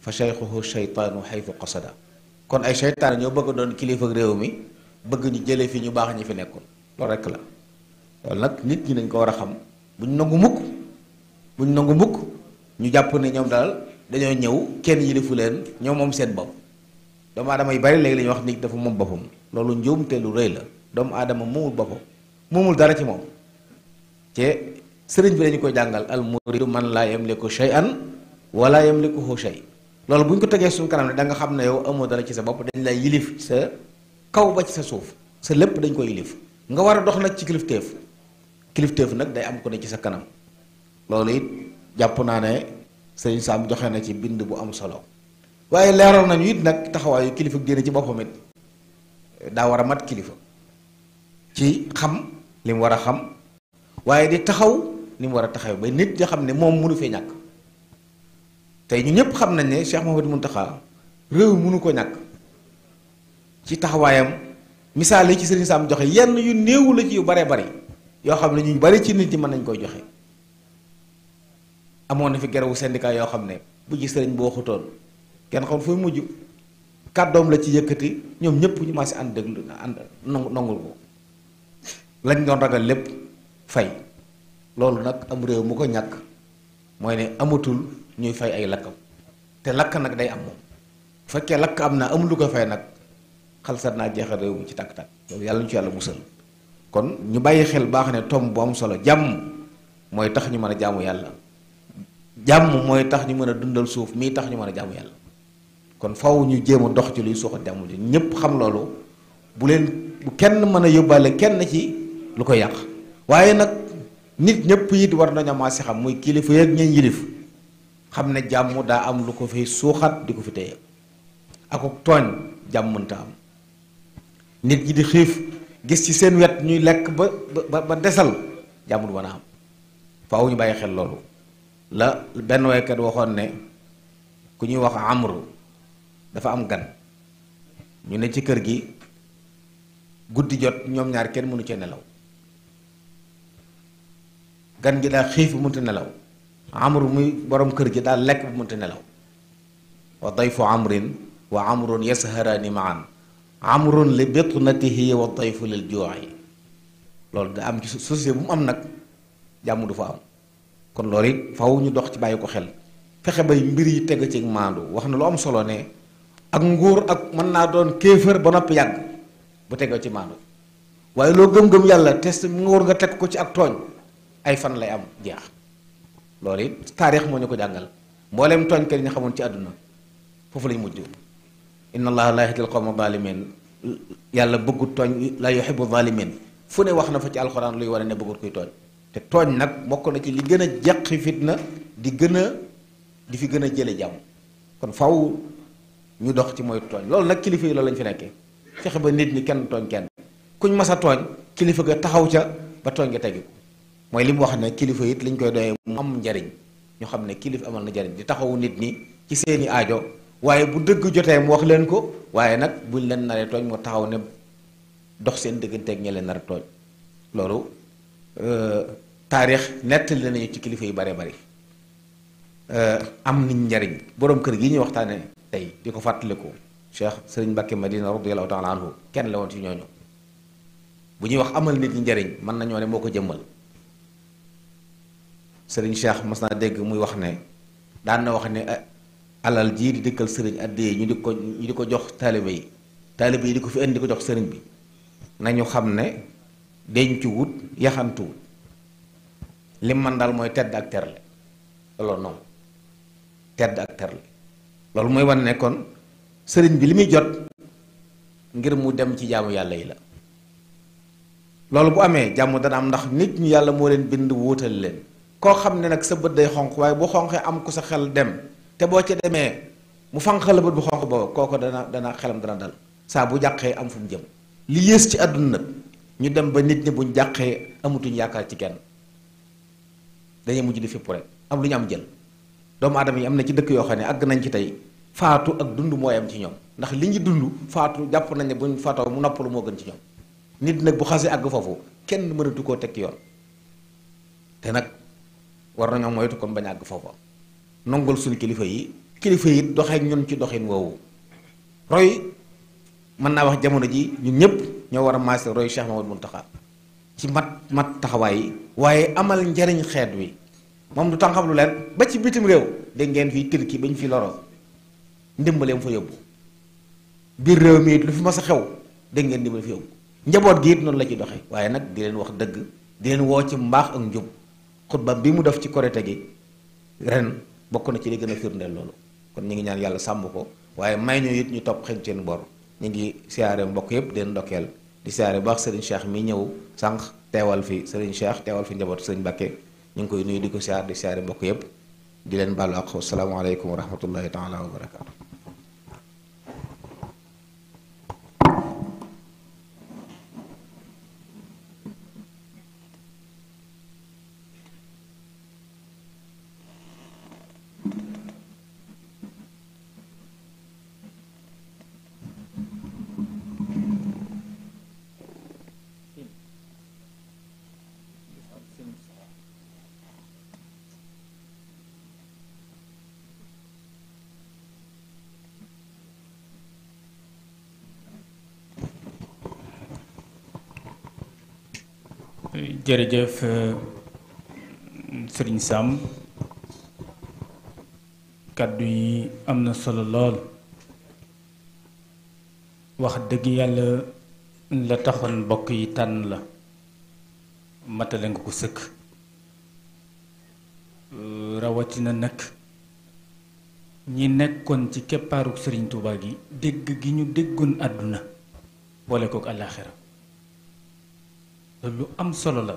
fa cheikhuhu cheytaanu xaytu qasada kon ay cheytaan ñoo bëgg doon kilifa réew mi bëgg ñu jële fi ñu baax ñi fi nekkoon loolu rekk la loolu nag nit ñi dañ ko war a xam buñ nangu mukk ñu jàpp ne ñoom daal dañoo ñëw kenn yilifu leen ñoom moom seen bopp doomu aadama yu bari léegi la ñuy wax nit dafa moom boppam loolu njuumte lu rëy la doomu aadama moomul boppam moomul dara ci moom te sëriñ bi dañu koy jàngal al muridu man laa yamliku shay'an wala yamlikuhu shay loolu bu ñu ko tegee suñu kanam ne da nga xam ne yow amoo dara ci sa bopp dañ lay yilif sa kaw ba ci sa suuf sa lépp dañ koy yilif nga war a dox nag ci kilifteef nag day am ko ne ci sa kanam loolu it jàpp naa ne sëriñ Sam joxe na ci bind bu am solo waaye leeral nañu it nag taxawaayu kilifa diine ci boppam it daa war a mat kilifa ci xam li mu war a xam waaye di taxaw ni mu war a taxaw ba nit di xam ne moom mënu fee ñàkk. tey ñu ñëpp xam nañ ne Cheikh Mouhamadou Mountakha réew mënu ko ñàkk ci taxawaayam. misaal yi ci Sëriñ Sam joxe yenn yu néewu la ci yu baree bari yoo xam ne ñu bari ci nit ñi mën nañ koy joxe. amoon na fi garawu syndicat yoo xam ne bu ci sëriñ boo xutoon kenn xam fooy mujj kàddoom la ci yëkkati ñoom ñëpp ñu maase ànd déglu ànd nongul ko lañ doon ragal lépp fay. loolu nag am réew mu ko ñàkk mooy ne amatul ñuy fay ay lakkam te lakk nag day am moom bu fekkee lakk am na amul lu ko fay nag xalsat naa jeexal réew mi ci tàkk-tàkk loolu yàlla ñu ci yàlla musal. kon ñu bàyyi xel baax ne tomb bu am solo jàmm mooy tax ñu mën a jaamu yàlla. jàmm mooy tax ñu mën a dundal suuf mii tax ñu mën a jaamu yàlla. kon faw ñu jéem a dox ci luy suuxat jàmm ji ñépp xam loolu bu kenn mën a yóbbaale kenn ci lu ko yàq. waaye nag nit ñëpp it war nañu maase xam muy kilifa yeeg ñeen yilif xam ne jàmm daa am lu ko fi suuxat di ko fi téye ak tooñ jàmm mënta am. nit ñi di xiif gis ci seen wet ñuy lekk ba desal jàmm du mën a am faaw ñu bàyyi xel loolu. la benn waykat waxoon ne ku ñuy wax amru dafa am gan ñu ne ci kër gi guddi jot ñoom ñaar kenn mënu cee nelaw gan gi daal xiif bu mënta nelaw amru muy borom kër gi daal lekk bu mënta nelaw wa dayfu amrin wa amrun yasharani maan amrun li bitnatihi wa dayfu lil juu'i loolu da am ci société bu mu am nag jàmm du fa am. kon loolu it faw ñu dox ci bàyyi ko xel fexe bay mbir yi teg ci maandu wax na lu am solo ne ak nguur ak mën naa doon kéefër ba noppi yàgg bu tegoo ci maandu waaye loo gëm-gëm yàlla test nguur nga teg ko ci ak tooñ ay fan lay am jeex. loolu it taarix moo ñu ko jàngal mbooleem tooñ kër yi ñu xamoon ci àdduna foofu lañ mujj. inna allaha la yahdil qawma zalimin yàlla bëggut tooñ la yuhibbu zalimin fu ne wax na fa ci alxuraan luy wane ne bëggut kuy tooñ. te tooñ nag bokk na ci li gën a jàqi fitna di fi gën a jële jàmm. kon faw ñu dox ci mooy tooñ loolu nag kilifa yi loolu lañ fi nekkee fexe ba nit ñi kenn tooñ kenn kuñ mas a tooñ kilifa ga taxaw ca ba tooñ nga tegi ko mooy li mu wax ne kilifa it liñ koy doyee mu am njariñ ñu xam ne kilifa amal na njariñ di taxawu nit ñi ci seeni aajo waaye bu dëgg jotee mu wax leen ko waaye nag buñ leen naree tooñ mu taxaw ne dox seen digganteeg ñe leen nar a tooñ loolu taarix nettali nañu ci kilifa yu bare bari am niñ njariñ boroom kër gi ñuy waxtaane tey di ko fàttaliku Cheikh Sëriñ Mbàkke Madina radiyallahu taala anhu kenn la woon ci ñooñu bu ñuy wax amal nit ñi njariñ mën nañoo ne moo ko jëmmal. Sëriñ Cheikh mas naa dégg muy wax ne daan na wax ne alal jii di dëkkal sëriñ addiyee ñu di ko jox taalibe yi di ko fi indi di ko jox sëriñ bi nañu xam ne dencu wut yaxantu wut lim man daal mooy tedd ak terle loolu noonu tedd ak terle loolu mooy wane ne kon sëriñ bi li muy jot ngir mu dem ci jaamu yàlla yi la. loolu bu amee jàmm dana am ndax nit ñu yàlla moo leen bind wuutal leen koo xam ne nag sa bët day xonq waaye bu xonqee am ku sa xel dem te boo ca demee mu fanqal la bët bu xonq booba kooko dana xelam dana dal saa bu jàqee am fu mu jëm. li yées ci àdduna nag ñu dem ba nit ñi buñ jàqee amatuñ yaakaar ci kenn dañuy mujj di fipp rek am lu ñu am jël. doomu aadama yi am na ci dëkk yoo xam ne àgg nañ ci tey faatu ak dund mooy am ci ñoom ndax li ñu dund faatu jàpp nañ ne buñ faatoo mu noppalu moo gën ci ñoom. nit nag bu xasee àgg foofu kenn mënatu koo tekki yoon te nag war nañoo moytu kon bañ àgg foofa nongul suñu kilifa yi doxee ñun ci doxin woowu roy mën naa wax jamono ji ñun ñëpp ñoo war a maase roy Cheikh Mamadou Mountakha ci mat taxawaay yi waaye amal njariñ xeet wi moom du tànqam lu leen ba ci bitim réew dégg ngeen fii Turquie ba ñu fi loro ndimbaleem fa yóbbu biir réew mi it lu fi mas a xew dégg ngeen ndimbale fa yóbbu njaboot gi it noonu la ci doxee waaye nag di leen wax dëgg di leen woo ci mbaax ak njub xutba bi mu def ci korite gi ren bokk na ci li gën a firndeel loolu kon ñu ngi ñaan yàlla sàmm ko waaye may ñu it ñu topp xëñ seen bor ñu ngi siyaare mbokk yëpp di leen ndokkeel di siyaare baax Serigne Cheikh mi ñëw sànq teewal fi Serigne Cheikh teewal fi njaboot Serigne Mbacké ñu ngi koy nuyu di ko siyaar di siyaare mbokk yëpp di leen baalu ak asalaamaaleykum wa rahmatullahi taala wa barakaatu. jërëjëf Sëriñ Sam kàddu yi am na solo lool wax dëgg yàlla la taxoon mbokk yi tànn la matale nga ko sëkk rawatina nag ñi nekkoon ci keppaaruk Sëriñ Tuubaa gi dégg gi ñu déggoon àdduna boole kook àllaaxira lu am solo la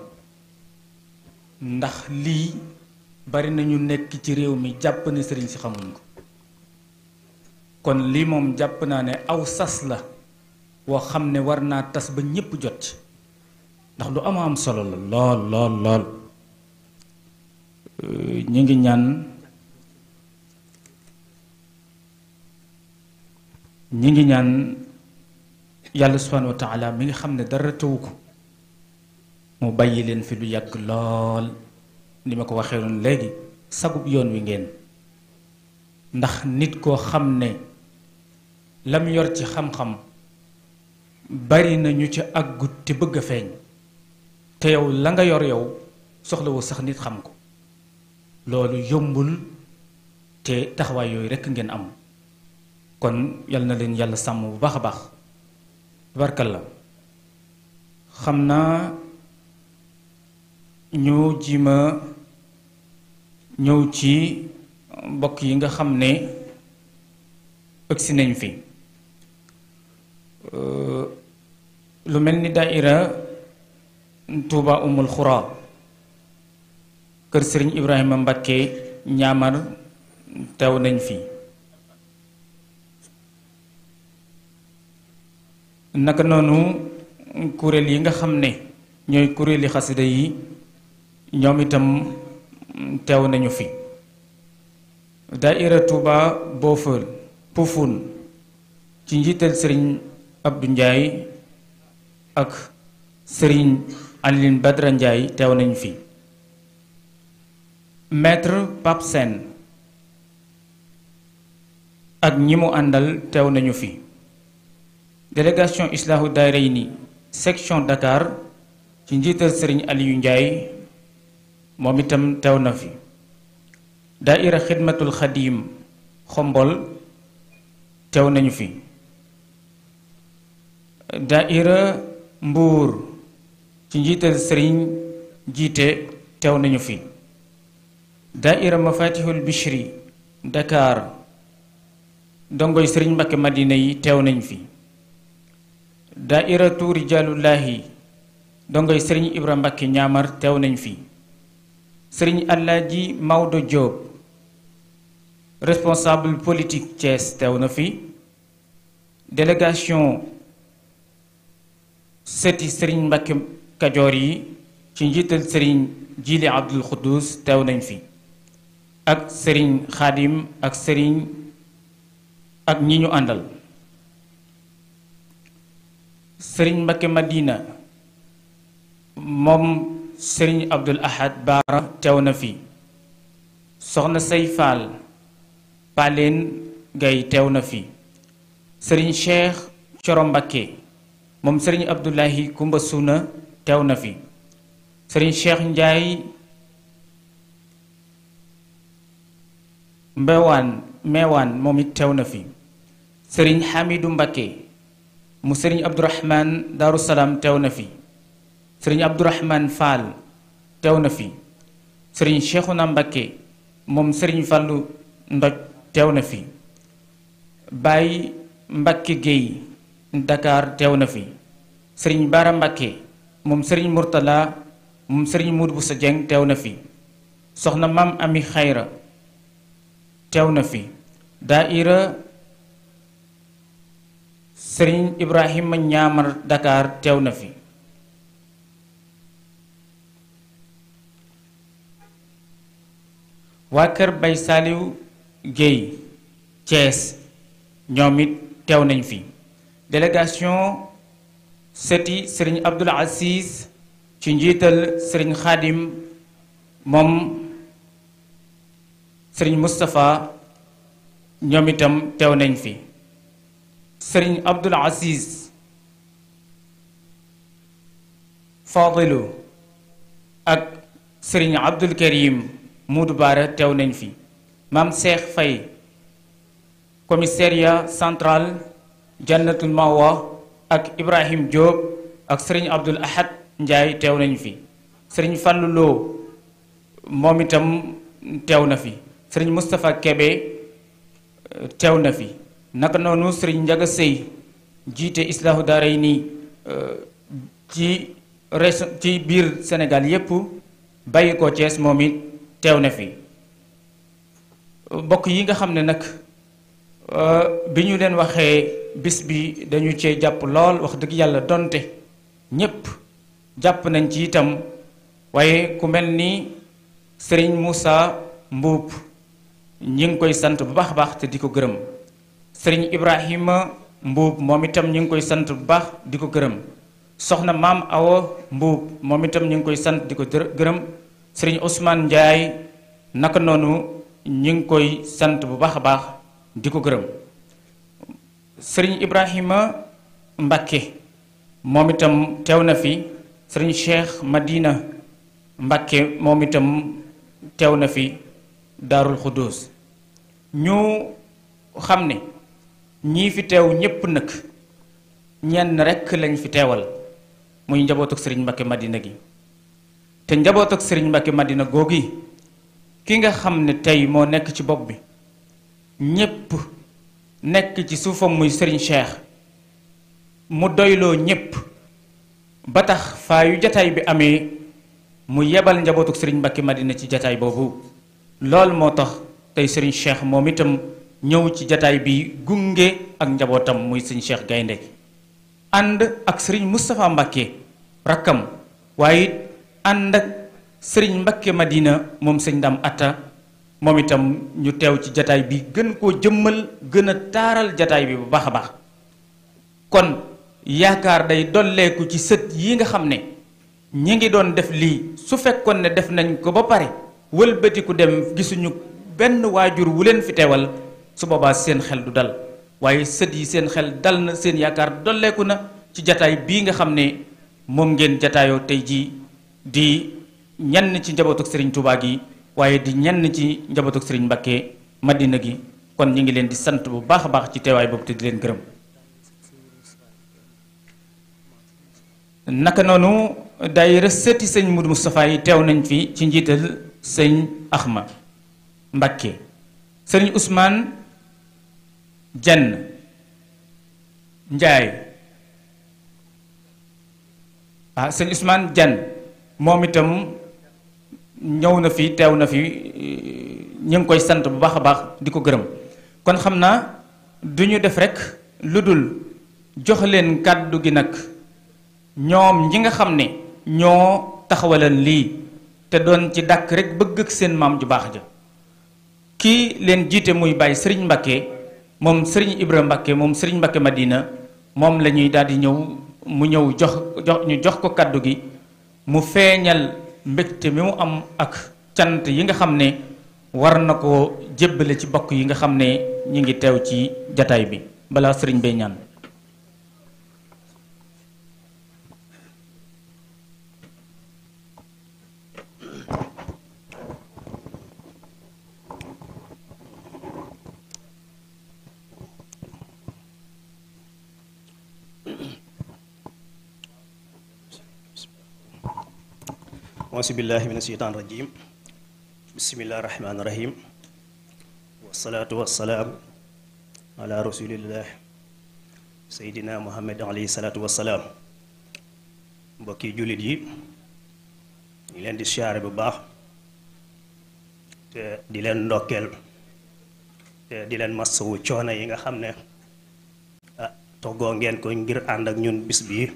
ndax lii bari nañu nekk ci réew mi jàpp ne sëriñ si xamuñ ko kon lii moom jàpp naa ne aw sas la woo xam ne war naa tas ba ñépp jot ndax lu am solo la lool lool lool ñu ngi ñaan yàlla subhanahu wa taala mi nga xam ne dara tawu ko mu bàyyi leen fi lu yàgg lool ni ma ko waxee noonu léegi sagub yoon wi ngeen ndax nit koo xam ne lam yor ci xam-xam bari na ñu ci àggut te bëgg a feeñ te yow la nga yor yow soxlawu sax nit xam ko loolu yombul te taxawaay yooyu rekk ngeen am kon yal na leen yàlla sàmm bu baax a baax barkalla xam naa ñu jima ñëw ci mbokk yi nga xam ne ëgsi nañ fi lu mel ni daaira Tuuba Umul Xura kër Sëriñ Ibrahima Mbakke ñaamar teew nañ fi naka noonu kuréel yi nga xam ne ñooy kuréeli xasida yi ñoom itam teew nañu fi daaira Tuuba Boofal Pofun ci njiital sëriñ Abdou Ndiaye ak sëriñ Aline Badra Ndiaye teew nañu fi maître Pape Sène ak ñi mu àndal teew nañu fi délégation Islaahu Daarayni section Dakar ci njiital sëriñ Aliou Ndiaye moom itam teew na fi daaira Xidmatul Xadim Xombol teew nañu fi daaira Mbuur ci njiital sëriñ jiite teew nañu fi daaira Mafatihul Bichri Dakar dongoy sëriñ Mbakke Madina yi teew nañu fi daaira tu Rijaalullaahi dongoy sëriñ Ibra Mbakke Ñaamar teew nañ fi sëriñ Alaaji Maodo Diop responsable politique Thiès teew na fi délégation sëti sëriñ Mbakke Kajoor yi ci njiital sëriñ Jili Abdul Xuddus teew nañ fi ak sëriñ Xaadim ak sëriñ ak ñi ñu àndal sëriñ Mbakke Madina moom sëriñ Abdul Ahad Baara teew na fi soxna Say Faal Paleen Gay teew na fi sëriñ Cheikh Coro Mbakke moom sëriñ Abdullahi Kumba Suuna teew na fi sëriñ Cheikh Njaay Meewaan moom it teew na fi sëriñ Xamidu Mbakke mu sëriñ Abdourahman Daaru Salaam teew na fi sëriñ Abdourahman Fall teew na fi sëriñ Cheikhuna Mbakke moom sëriñ Fallu Ndoj teew na fi Baay Mbakke Géey Dakar teew na fi sëriñ Baara Mbakke moom sëriñ Murtala moom sëriñ Mudu Busa Jeng teew na fi soxna Maam Ami Xayra teew na fi daaira sëriñ Ibrahima Ñaamar Dakar teew na fi waa kër Bay Saaliw Géey Thiès ñoom it teew nañ fi délégation sëti sëriñ Abdul Aziz ci njiital sëriñ Xaadim moom sëriñ Moustapha ñoom itam teew nañ fi sëriñ Abdul Aziz Fadilu ak sëriñ Abdul Karim Muudu Baara teew nañ fi maam Cheikh Faye commissariat central Jannatul Mawa ak Ibrahim Diop ak sëriñ Abdul Ahad Ndiaye teew nañ fi sëriñ Fallou Lo moom itam teew na fi sëriñ Moustapha Kebe teew na fi naka noonu sëriñ Njaga Sëy jiite Islaahu Daarayni ci région ci biir Sénégal yépp bàyyi ko Thiès moom it teew na fi mbokk yi nga xam ne nag bi ñu leen waxee bis bi dañu cee jàpp lool wax dëgg yàlla donte ñépp jàpp nañ ci itam waaye ku mel ni sëriñ Moussa Mbuub ñi ngi koy sant bu baax a baax te di ko gërëm sëriñ Ibrahima Mbuub moom itam ñi ngi koy sant bu baax di ko gërëm soxna maam Awa Mbuub moom itam ñu ngi koy sant di ko gërëm sëriñ Ousmane Ndiaye naka noonu ñu ngi koy sant bu baax a baax di ko gërëm sëriñ Ibrahima Mbakke moom itam teew na fi sëriñ Cheikh Madina Mbakke moom itam teew na fi Daarul Xuddus ñu xam ne ñii fi teew ñépp nag ñenn rekk lañ fi teewal muy njaboot ak sëriñ Mbakke Madina gi te njaboot ak sëriñ Mbakke Madina googi ki nga xam ne tey moo nekk ci bopp bi ñépp nekk ci suufam muy sëriñ Cheikh mu doyloo ñépp ba tax faa yu jataay bi amee mu yebal njabootuk sëriñ Mbakke Madina ci jataay boobu loolu moo tax tey sëriñ Cheikh moom itam ñëw ci jataay bi gunge ak njabootam muy sëriñ Cheikh Gaynde ànd ak sëriñ Moustapha Mbakke rakkam waaye ànd ak sëriñ Mbakke Madina moom sëñ Ndam Atta moom itam ñu teew ci jataay bi gën koo jëmmal gën a taaral jataay bi bu baax a baax kon yaakaar day dolleeku ci sët yi nga xam ne ñi ngi doon def lii su fekkoon ne def nañ ko ba pare wëlbatiku dem gisuñu benn waajur wu leen fi teewal su boobaa seen xel du dal waaye sët yi seen xel dal na seen yaakaar dolleeku na ci jataay bii nga xam ne moom ngeen jataayoo tey jii di ñenn ci njabootuk sëriñ Touba gi waaye di ñenn ci njabootuk sëriñ Mbakke Madina gi kon ñu ngi leen di sant bu baax a baax ci teewaay boobu te di leen gërëm naka noonu daayira sëti sëñ Mudu Moustapha yi teew nañ fi ci njiital sëñ Axma Mbakke sëriñ Ousmane Jenn Njaay sëñ Ousmane Jenn moom itam ñëw na fi teew na fi ñu ngi koy sant bu baax a baax di ko gërëm kon xam naa du ñu def rekk lu dul jox leen kàddu gi nag ñoom ñi nga xam ne ñoo taxawalan lii te doon ci dàkk rekk bëgg ak seen maam ju baax ja kii leen jiite muy bàyyi sëriñ Mbakke moom sëriñ Ibra Mbakke moom sëriñ Mbakke Madina moom la ñuy daal di ñëw mu ñëw ñu jox ko kàddu gi mu feeñal mbégte mi mu am ak cant yi nga xam ne war na ko jébbale ci bokk yi nga xam ne ñi ngi teew ci jataay bi balaa sëriñ bay ñaan auzu billahi mina sheytaan rajim bismillahi rahmaani rahim wasalaatu wasalaam ala rasulillah seydina muhammad alayhi salaatu wasalaam mbokki jullit yi ñu leen di siyaare bu baax te di leen ndokkeel te di leen masawu coono yi nga xam ne toggoo ngeen ko ngir ànd ak ñun bis bii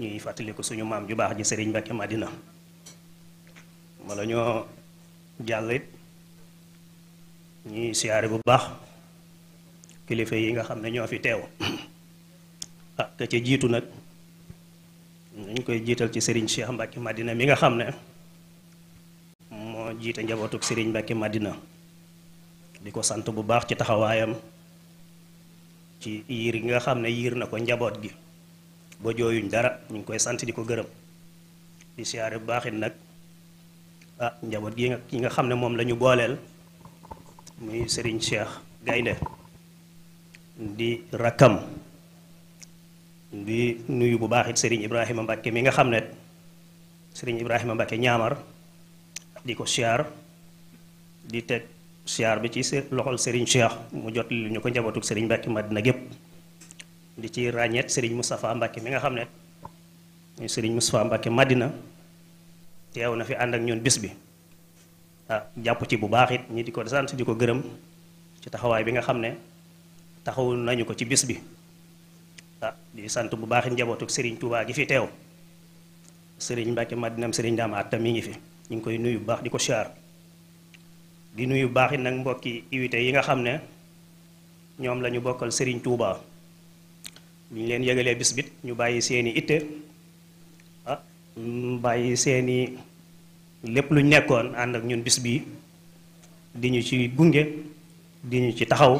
ñuy fàttaliku suñu maam ju baax ji sëriñ Mbakke Madina wala ñoo jàll it ñuy siyaare bu baax kilifa yi nga xam ne ñoo fi teew ka ca jiitu nag ñu koy jiital ci sëriñ Cheikh Mbakke Madina mi nga xam ne moo jiite njabootuk sëriñ Mbakke Madina di ko sant bu baax ci taxawaayam ci yiir gi nga xam ne yiir na ko njaboot gi ba jooyuñ dara ñu ngi koy sant di ko gërëm di siyaare bu baaxit nag njaboot gi nga xam ne moom la ñu booleel muy Serigne Cheikh Gaynde di rakkam di nuyu bu baax it Serigne Ibrahima Mbacke mi nga xam ne Serigne Ibrahima Mbacke ñaamar di ko siyaar di teg siyaar bi ci loxol Serigne Cheikh mu jot li ñu ko njabootuk Serigne Mbacke Madina gépp di ci ràññeet Serigne Moustapha Mbacke mi nga xam ne muy Serigne Moustapha Mbacke Madina teew na fi ànd ak ñun bis bi jàpp ci bu baax it ñi di ko sant di ko gërëm ci taxawaay bi nga xam ne taxawu nañu ko ci bis bi di sant bu baax it njabootuk Serigne Touba gi fi teew Serigne Mbacke Madinam Serigne Dame Atta mi ngi fi ñu ngi koy nuyu bu baax di ko siyaar di nuyu bu baax it nag mbokki invité yi nga xam ne ñoom la ñu bokkal Serigne Touba bi ñu leen yëgalee bis bit ñu bàyyi seeni itte bàyyi seeni lépp luñ nekkoon ànd ak ñun bis bii di ñu ci gunge di ñu ci taxaw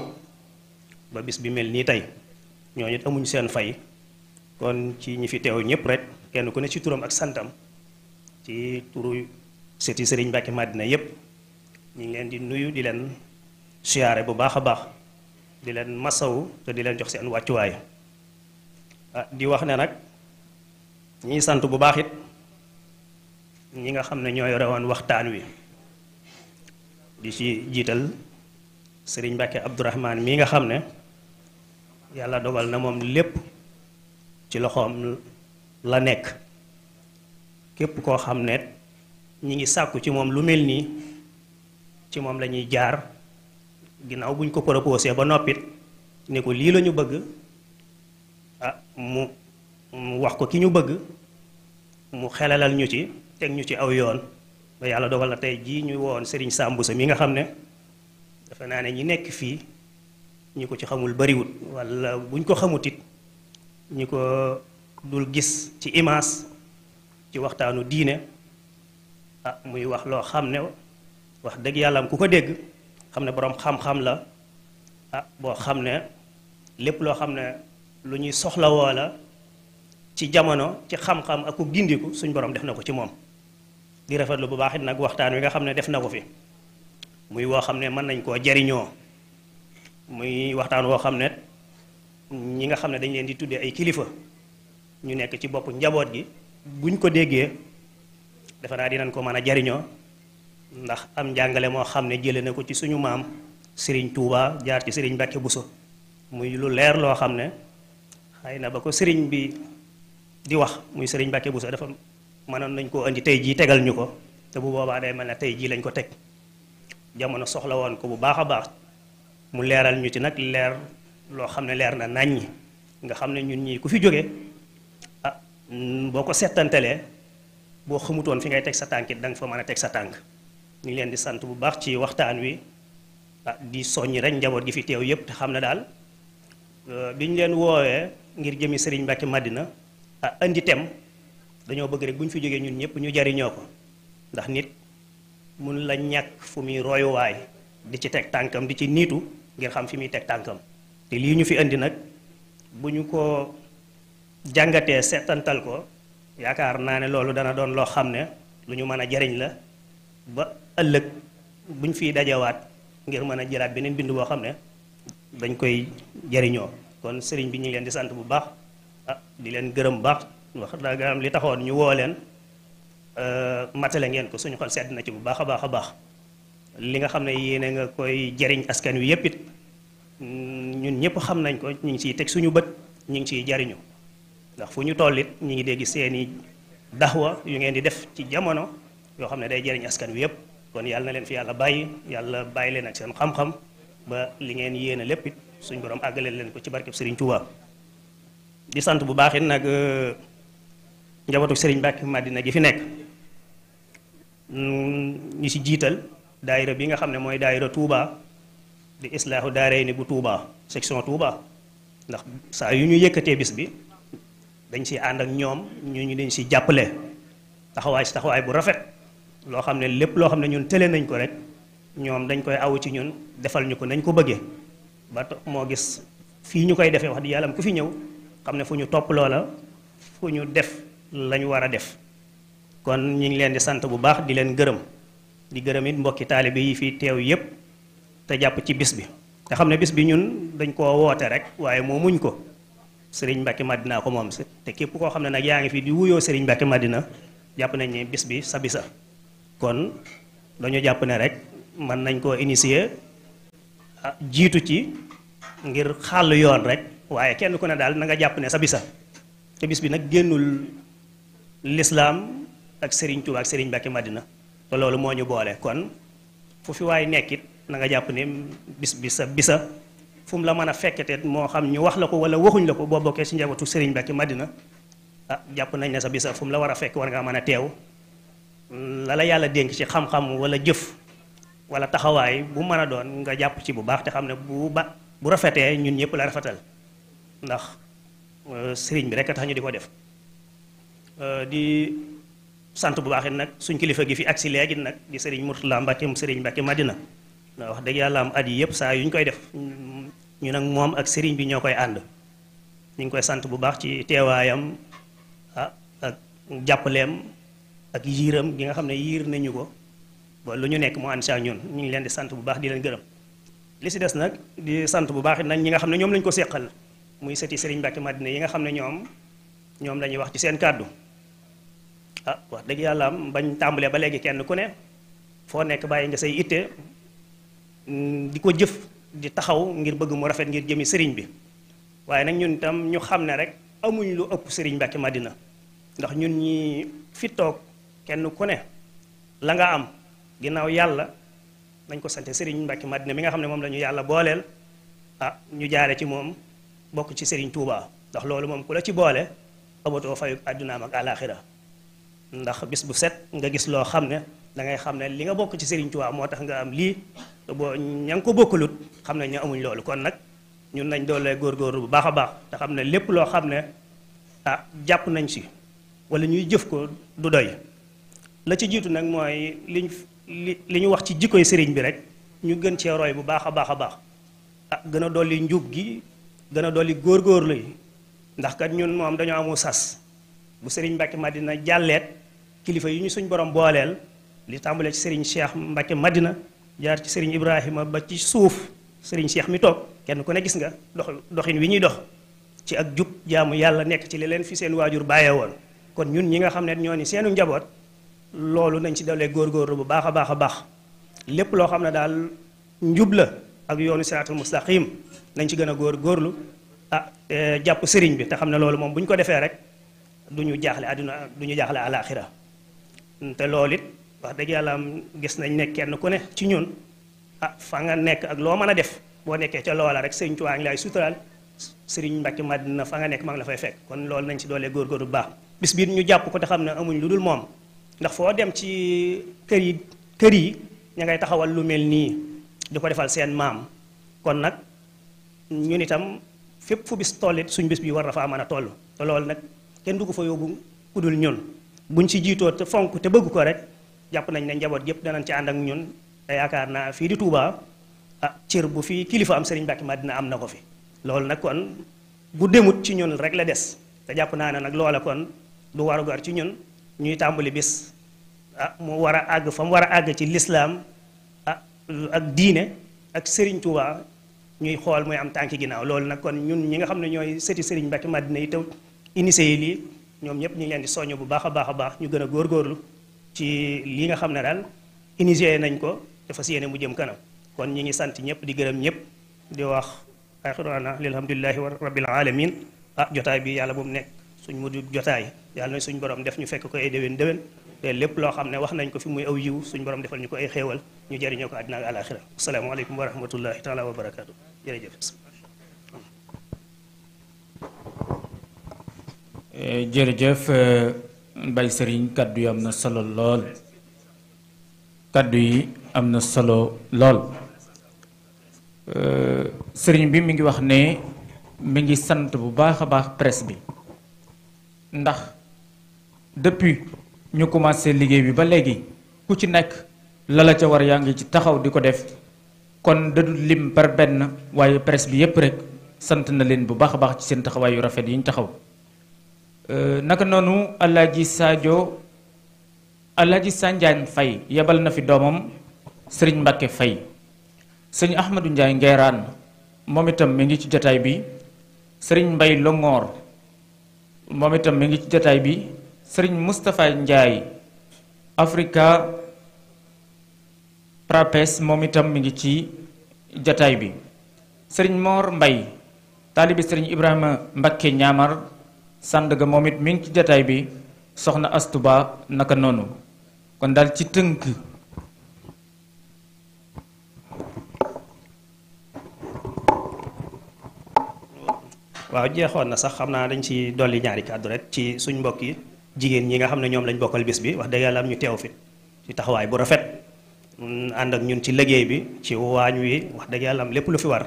ba bis bi mel nii tey ñooñu it amuñ seen fay kon ci ñi fi teew ñëpp rek kenn ku ne ci turam ak santam ci turu seti Serigne Mbacke Madina yépp ñu ngi leen di nuyu di leen siyaare bu baax a baax di leen masawu te di leen jox seen wàccuwaay di wax ne nag ñiy sant bu baax it ñi nga xam ne ñoo yore woon waxtaan wi di ci jiital Serigne Mbacke Abdourahmane mii nga xam ne yàlla dogal na moom lépp ci loxoom la nekk képp koo xam ne ñi ngi sàkku ci moom lu mel nii ci moom la ñuy jaar ginnaaw buñ ko proposé ba noppit ne ko lii la ñu bëgg mu wax ko ki ñu bëgg mu xelalal ñu ci teg ñu ci aw yoon ba yàlla dogal na tey jii ñu woon Serigne Sambusa mi nga xam ne dafa naa ne ñi nekk fii ñi ko ci xamul bariwut wala buñ ko xamut it ñi ko dul gis ci image ci waxtaanu diine muy wax loo xam ne wax dëgg yàlla am ku ko dégg xam ne boroom xam-xam la boo xam ne lépp loo xam ne lu ñuy soxlawoo la ci jamono ci xam-xam ak ku gindiku suñ borom def na ko ci moom di rafetlu bu baax it nag waxtaan wi nga xam ne def na ko fi muy woo xam ne mën nañ koo jariñoo muy waxtaan woo xam ne ñi nga xam ne dañ leen di tuddee ay kilifa ñu nekk ci bopp njaboot gi buñ ko déggee defe naa dinañ ko mën a jariñoo ndax am njàngale moo xam ne jële na ko ci suñu maam Serigne Touba jaar ci Serigne Mbacke Bousso muy lu leer loo xam ne xëy na ba ko Serigne bi di wax muy Serigne Mbacke Bousso dafa mënoon nañ koo indi tey jii tegal ñu ko te bu boobaa day mel ne tey jii lañ ko teg jamono soxla woon ko bu baax a baax mu leeral ñu ci nag leer loo xam ne leer na naññi nga xam ne ñun ñii ku fi jóge boo ko settantelee boo xamutoon fi ngay teg sa tànkit da nga fa mën a teg sa tànk ñu ngi leen di sant bu baax ci waxtaan wi di soññi rek njaboot gi fi teew yépp te xam ne daal bi ñu leen woowee ngir jëmi Serigne Mbacke Madina indi tem dañoo bëgg rek bu ñu fi jógee ñun ñëpp ñu jariñoo ko ndax nit mun la ñàkk fu muy royuwaay di ci teg tànkam di ci niitu ngir xam fi muy teg tànkam te lii ñu fi indi nag bu ñu ko jàngatee seetantal ko yaakaar naa ne loolu dana doon loo xam ne lu ñu mën a jariñ la ba ëllëg bu ñu fiy dajawaat ngir mën a jëlaat beneen bind boo xam ne dañ koy jariñoo kon sëriñ bi ñu ngi leen di sant bu baax di leen gërëm bu baax wax dëgg am li taxoon ñu woo leen matale ngeen ko suñu xol sedd na ci bu baax a baax a baax li nga xam ne yéene nga koy jariñ askan wi yépp it ñun ñëpp xam nañ ko ñu ngi ciy teg suñu bët ñu ngi ciy jariñu ndax fu ñu toll it ñu ngi dégg seeni daxwa yu ngeen di def ci jamono yoo xam ne day jariñ askan wi yépp kon yàlla na leen fi yàlla bàyyi leen ak seen xam-xam ba li ngeen yéene lépp it suñ borom àggale leen ko ci barkeb Serigne Touba di sant bu baax it nag njabootu Serigne Mbacke Madina gi fi nekk ñu ci jiital daayira bi nga xam ne mooy daayira Touba di islaahu daarayni bu Touba section Touba ndax saa yu ñu yëkkatee bis bi dañ ci ànd ak ñoom ñu dañ ci jàppale taxawaay bu rafet loo xam ne lépp loo xam ne ñun tële nañ ko rek ñoom dañ koy awu ci ñun defal ñu ko nañ ko bëggee ba moo gis fii ñu koy defee wax di yàlla ku fi ñëw xam ne fu ñu topp loola fu ñu def lañu war a def kon ñu ngi leen di sant bu baax di leen gërëm di gërëm it mbokki taalibe yi fi teew yépp te jàpp ci bis bi nga xam ne bis bi ñun dañ koo woote rek waaye moo muñ ko sëriñ Mbacke Madina ko moom si te képp koo xam ne nag yaa ngi fi di wuyoo sëriñ Mbacke Madina jàpp nañ ne bis bi sa bisa kon dañu jàpp ne rek mën nañ koo initier jiitu ci ngir xàll yoon rek waaye kenn ku ne daal na nga jàpp ne sa bisa te bis bi nag génnul lislaam ak Serigne Touba ak Serigne Mbacke Madina te loolu moo ñu boole kon fu fi waay nekkit na nga jàpp ne bis bi sa bisa fu mu la mën a fekkete moo xam ñu wax la ko wala waxuñ la ko boo bokkee ci njabootu Serigne Mbacke Madina jàpp nañ ne sa bisa fu mu la war a fekk war ngaa mën a teew la la yàlla dénk ci xam-xam wala jëf wala taxawaay bu mën a doon nga jàpp ci bu baax te xam ne bu rafetee ñun ñëpp la rafetal ndax sëriñ bi rek a tax ñu di ko def di sant bu baax it nag suñ kilifa gi fi agsi léegi nag di sëriñ Mourtala Mbacke mu sëriñ Mbacke Madina ndax wax dëgg yàlla am at yi yëpp saa yu ñu koy def ñu nag moom ak sëriñ bi ñoo koy ànd ñu ngi koy sant bu baax ci teewaayam ak jàppaleem ak yiiram gi nga xam ne yiir nañu ko ba lu ñu nekk mu ànd si ak ñun ñu ngi leen di sant bu baax di leen gërëm li si des nag di sant bu baax it nag ñi nga xam ne ñoom lañu ko seqal muy sëti sëriñ Mbacke Madina yi nga xam ne ñoom la ñuy wax ci seen kàddu wax dëgg yàlla am bañ tàmbalee ba léegi kenn ku ne foo nekk bàyyi nga say itte di ko jëf di taxaw ngir bëgg mu rafet ngir jëmi sëriñ bi waaye nag ñun itam ñu xam ne rek amuñ lu ëpp sëriñ Mbacke Madina ndax ñun ñi fi toog kenn ku ne la nga am ginnaaw yàlla nañ ko sante sëriñ Mbacke Madina mi nga xam ne moom la ñu yàlla booleel ñu jaare ci moom bokk ci sëriñ Touba ndax loolu moom ku la ci boole abatoo fayu àddunaam ak àlaaxira ndax bis bu set nga gis loo xam ne da ngay xam ne li nga bokk ci sëriñ Touba moo tax nga am lii te boo ña nga ko bokkulut xam ne ñu amuñ loolu kon nag ñun nañ doole góorgóorlu bu baax a baax te xam ne lépp loo xam ne jàpp nañ ci wala ñuy jëf ko du doy la ci jiitu nag mooy li ñu wax ci jikkoy sëriñ bi rek ñu gën cee roy bu baax a baax a baax gën a dolli njub gi gën a dolli góorgóorlu yi ndax kat ñun moom dañoo amu sas bu sëriñ Mbacke Madina jàlleet kilifa yi ñu suñ borom booleel li tàmbalee ci sëriñ Cheikh Mbacke Madina jaar ci sëriñ Ibrahima ba ci suuf sëriñ Cheikh mi toog kenn ku ne gis nga doxin wi ñuy dox ci ak jub jaamu yàlla nekk ci li leen fi seen waajur bàyyee woon kon ñun ñi nga xam ne ñoo ni seenu njaboot loolu nañ ci dalee góorgóorlu bu baax a baax a baax lépp loo xam ne daal njub la ak yoonu siraatul mustaqim nañ ci gën a góorgóorlu jàpp sëriñ bi te xam ne loolu moom bu ñu ko defee rek du ñu jaaxle àdduna du ñu jaaxle àlaaxira te loolu it wax dëgg yàlla gis nañ ne kenn ku ne ci ñun fa nga nekk ak loo mën a def boo nekkee ca loola rek sëriñ Tuubaa ngi lay suturaal sëriñ Mbacke Madina fa nga nekk maa ngi la fay fekk kon loolu nañ ci doolee góorgóorlu bu baax bis biir ñu jàpp ko te xam ne amuñ lu dul moom ndax foo dem ci kër yi ña ngay taxawal lu mel nii di ko defal seen maam kon nag ñun itam fépp fu bis tollit suñ bis bi war na faa mën a toll te loolu nag kenn du ko fa yóbbu ku dul ñun buñ ci jiitoo te fonk te bëgg ko rek jàpp nañ ne njaboot yëpp danañ ci ànd ak ñun te yaakaar naa fii di Touba cër bu fi kilifa am sëriñ Mbacke Madina am na ko fi loolu nag kon bu demut ci ñun rek la des te jàpp naa ne nag loola kon du warugar ci ñun ñuy tàmbali bis mu war a àgg fa mu war a àgg ci lislaam ak diine ak sëriñ Touba ñuy xool muy am tànki ginnaaw loolu nag kon ñun ñi nga xam ne ñooy sëti sëriñ Mbacke Madina yi te initié yi lii ñoom ñëpp ñu ngi leen di soññ bu baax a baax a baax ñu gën a góorgóorlu ci lii nga xam ne daal initié nañ ko dafa si yéene mu jëm kanam kon ñi ngi sant ñëpp di gërëm ñëpp di wax axirana alhamdulilahi rabbil alamin jotaay bi yàlla bu mu nekk suñ mujj jotaay yàlla na suñ borom def ñu fekk ko ay déwén te lépp loo xam ne wax nañ ko fi muy aw yiw suñ borom defal ñu ko ay xéewal ñu jëriñoo ko àddina ak alaxira asalaamaaleykum wa rahmatullahi taala wa barakaatu jërëjëf. jërëjëf Baye Serigne kaddu yi am na solo lool kaddu yi am na solo lool Serigne bi mi ngi wax ne mi ngi sant bu baax a baax presse bi ndax depuis ñu commencé liggéey bi ba léegi ku ci nekk la ca war yaa ngi ci taxaw di ko def kon dadul lim par benn waaye presse bi yépp rek sant na leen bu baax a baax ci seen taxawaay yu rafet yi ñu taxaw naka noonu Alaaji Sadio Alaaji Sanjaan Fay yebal na fi doomam sëriñ Mbàkke Fay. sëriñ Ahmadou Ndiaye Ngeeraan moom itam mi ngi ci jataay bi. sëriñ Mbay Longoor moom itam mi ngi ci jataay bi. sëriñ Moustapha Ndiaye Africa Prapes moom itam mi ngi ci jataay bi. sëriñ Moor Mbay taalibi sëriñ Ibrahima Mbakke Ñaamar Sandaga moom it mi ngi ci jataay bi. soxna Astuba naka noonu. kon daal ci tënk waaw jeexoon na sax xam naa dañ ci dolli ñaari kàddu rek ci suñ mbokk yi jigéen ñi nga xam ne ñoom lañ bokkal bis bi wax dëgg yàlla am ñu teew fi ci taxawaay bu rafet ànd ak ñun ci liggéey bi ci waañ wi wax dëgg yàlla am lépp lu fi war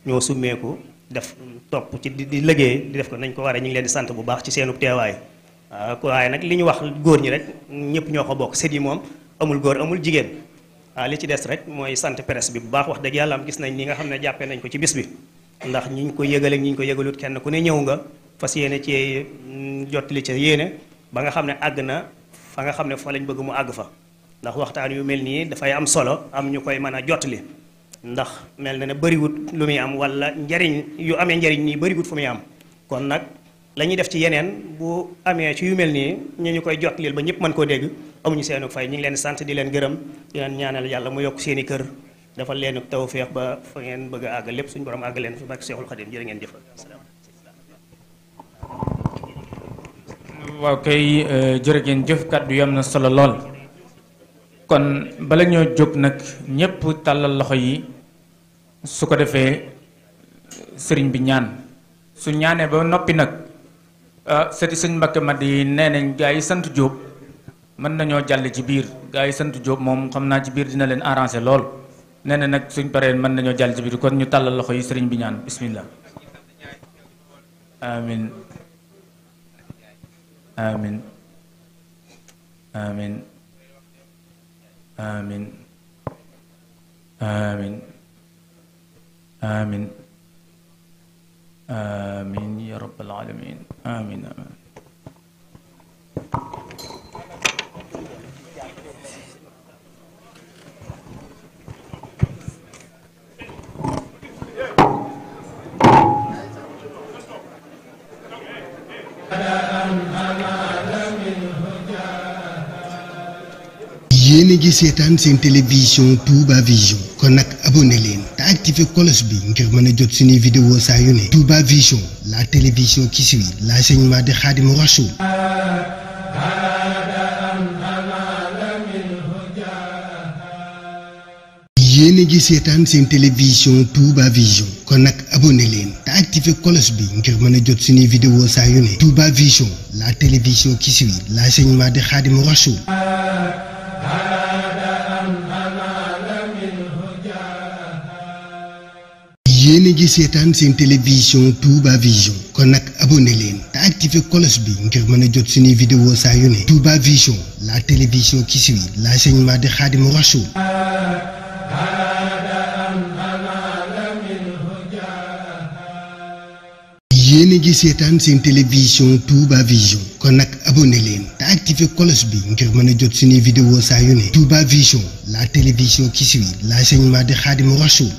ñoo summeeku def topp ci di liggéey di def ko nañ ko waree ñu ngi leen di sant bu baax ci seenu teewaay. waaye nag li ñu wax góor ñi rek ñëpp ñoo ko bokk sët yi moom amul góor amul jigéen li ci des rek mooy sant presse bi bu baax wax dëgg yàlla am gis nañ ni nga xam ne jàppee nañ ko ci bis bi ndax ñi ñu ko yëgal ak ñi ñu ko yëgalut kenn ku ne ñëw nga fas yéene ci jottali ca yéene ba nga xam ne àgg na fa nga xam ne fa lañ bëgg mu àgg fa ndax waxtaan yu mel nii dafay am solo am ñu koy mën a jottali ndax mel na ne bëriwut lu muy am wala njariñ yu amee njariñ nii bëriwut fu muy am kon nag la ñuy def ci yeneen bu amee ci yu mel nii ñu koy jottalil ba ñëpp mën koo dégg amuñu seenu fay ñu ngi leen sant di leen gërëm di leen ñaanal yàlla mu yokk seeni kër dafa leen tawfeex ba fa ngeen bëgg a àgg lépp suñu borom àgg leen fi barke Seexul Xadim jërë ngeen jëf. waaw kay jërë ngeen jëf kàddu yi am na solo lool kon bala ñoo jóg nag ñépp tàllal loxo yi su ko defee sëriñ bi ñaan su ñaanee ba noppi nag sëti sëñ Mbàkke Madi nee nañ gaa yi sant Jóob mën nañoo jàll ci biir gaa yi sant Jóob moom xam naa ci biir dina leen arrangé lool nee na nag suñ paree mën nañoo jàll ci biir kon ñu tàllal loxo yi sëriñ bi ñaan bismillah amin amin amin amin amin amin amin ya rabbal alamin amin amin yéen a ngi seetaan seen télévision Touba Vision kon nag abonné leen te activé cloche bi ngir mën a jot suñuy vidéo saa yu ne Touba Vision la télévision qui suit l'enseignement de Khadimou Rassoul. yéen a ngi seetaan seen télévision Touba Vision kon nag abonné leen te activé cloche bi ngir mën a jot suñuy vidéo saa yu ne Touba Vision la télévision qui suit l'enseignement de Khadimou Rassoul. yéen a ngi seetaan seen télévision Touba Vision kon nag abonné leen te activé cloche bi ngir mën a jot suñuy vidéo saa yu ne Touba Vision la télévision qui suit l'enseignement de Khadimou Rassoul. yéen a ngi seetaan seen télévision Touba Vision kon nag abonné leen te activé cloche bi ngir mën a jot suñuy vidéo saa yu ne Touba Vision la télévision qui suit l'enseignement de Khadimou Rassoul.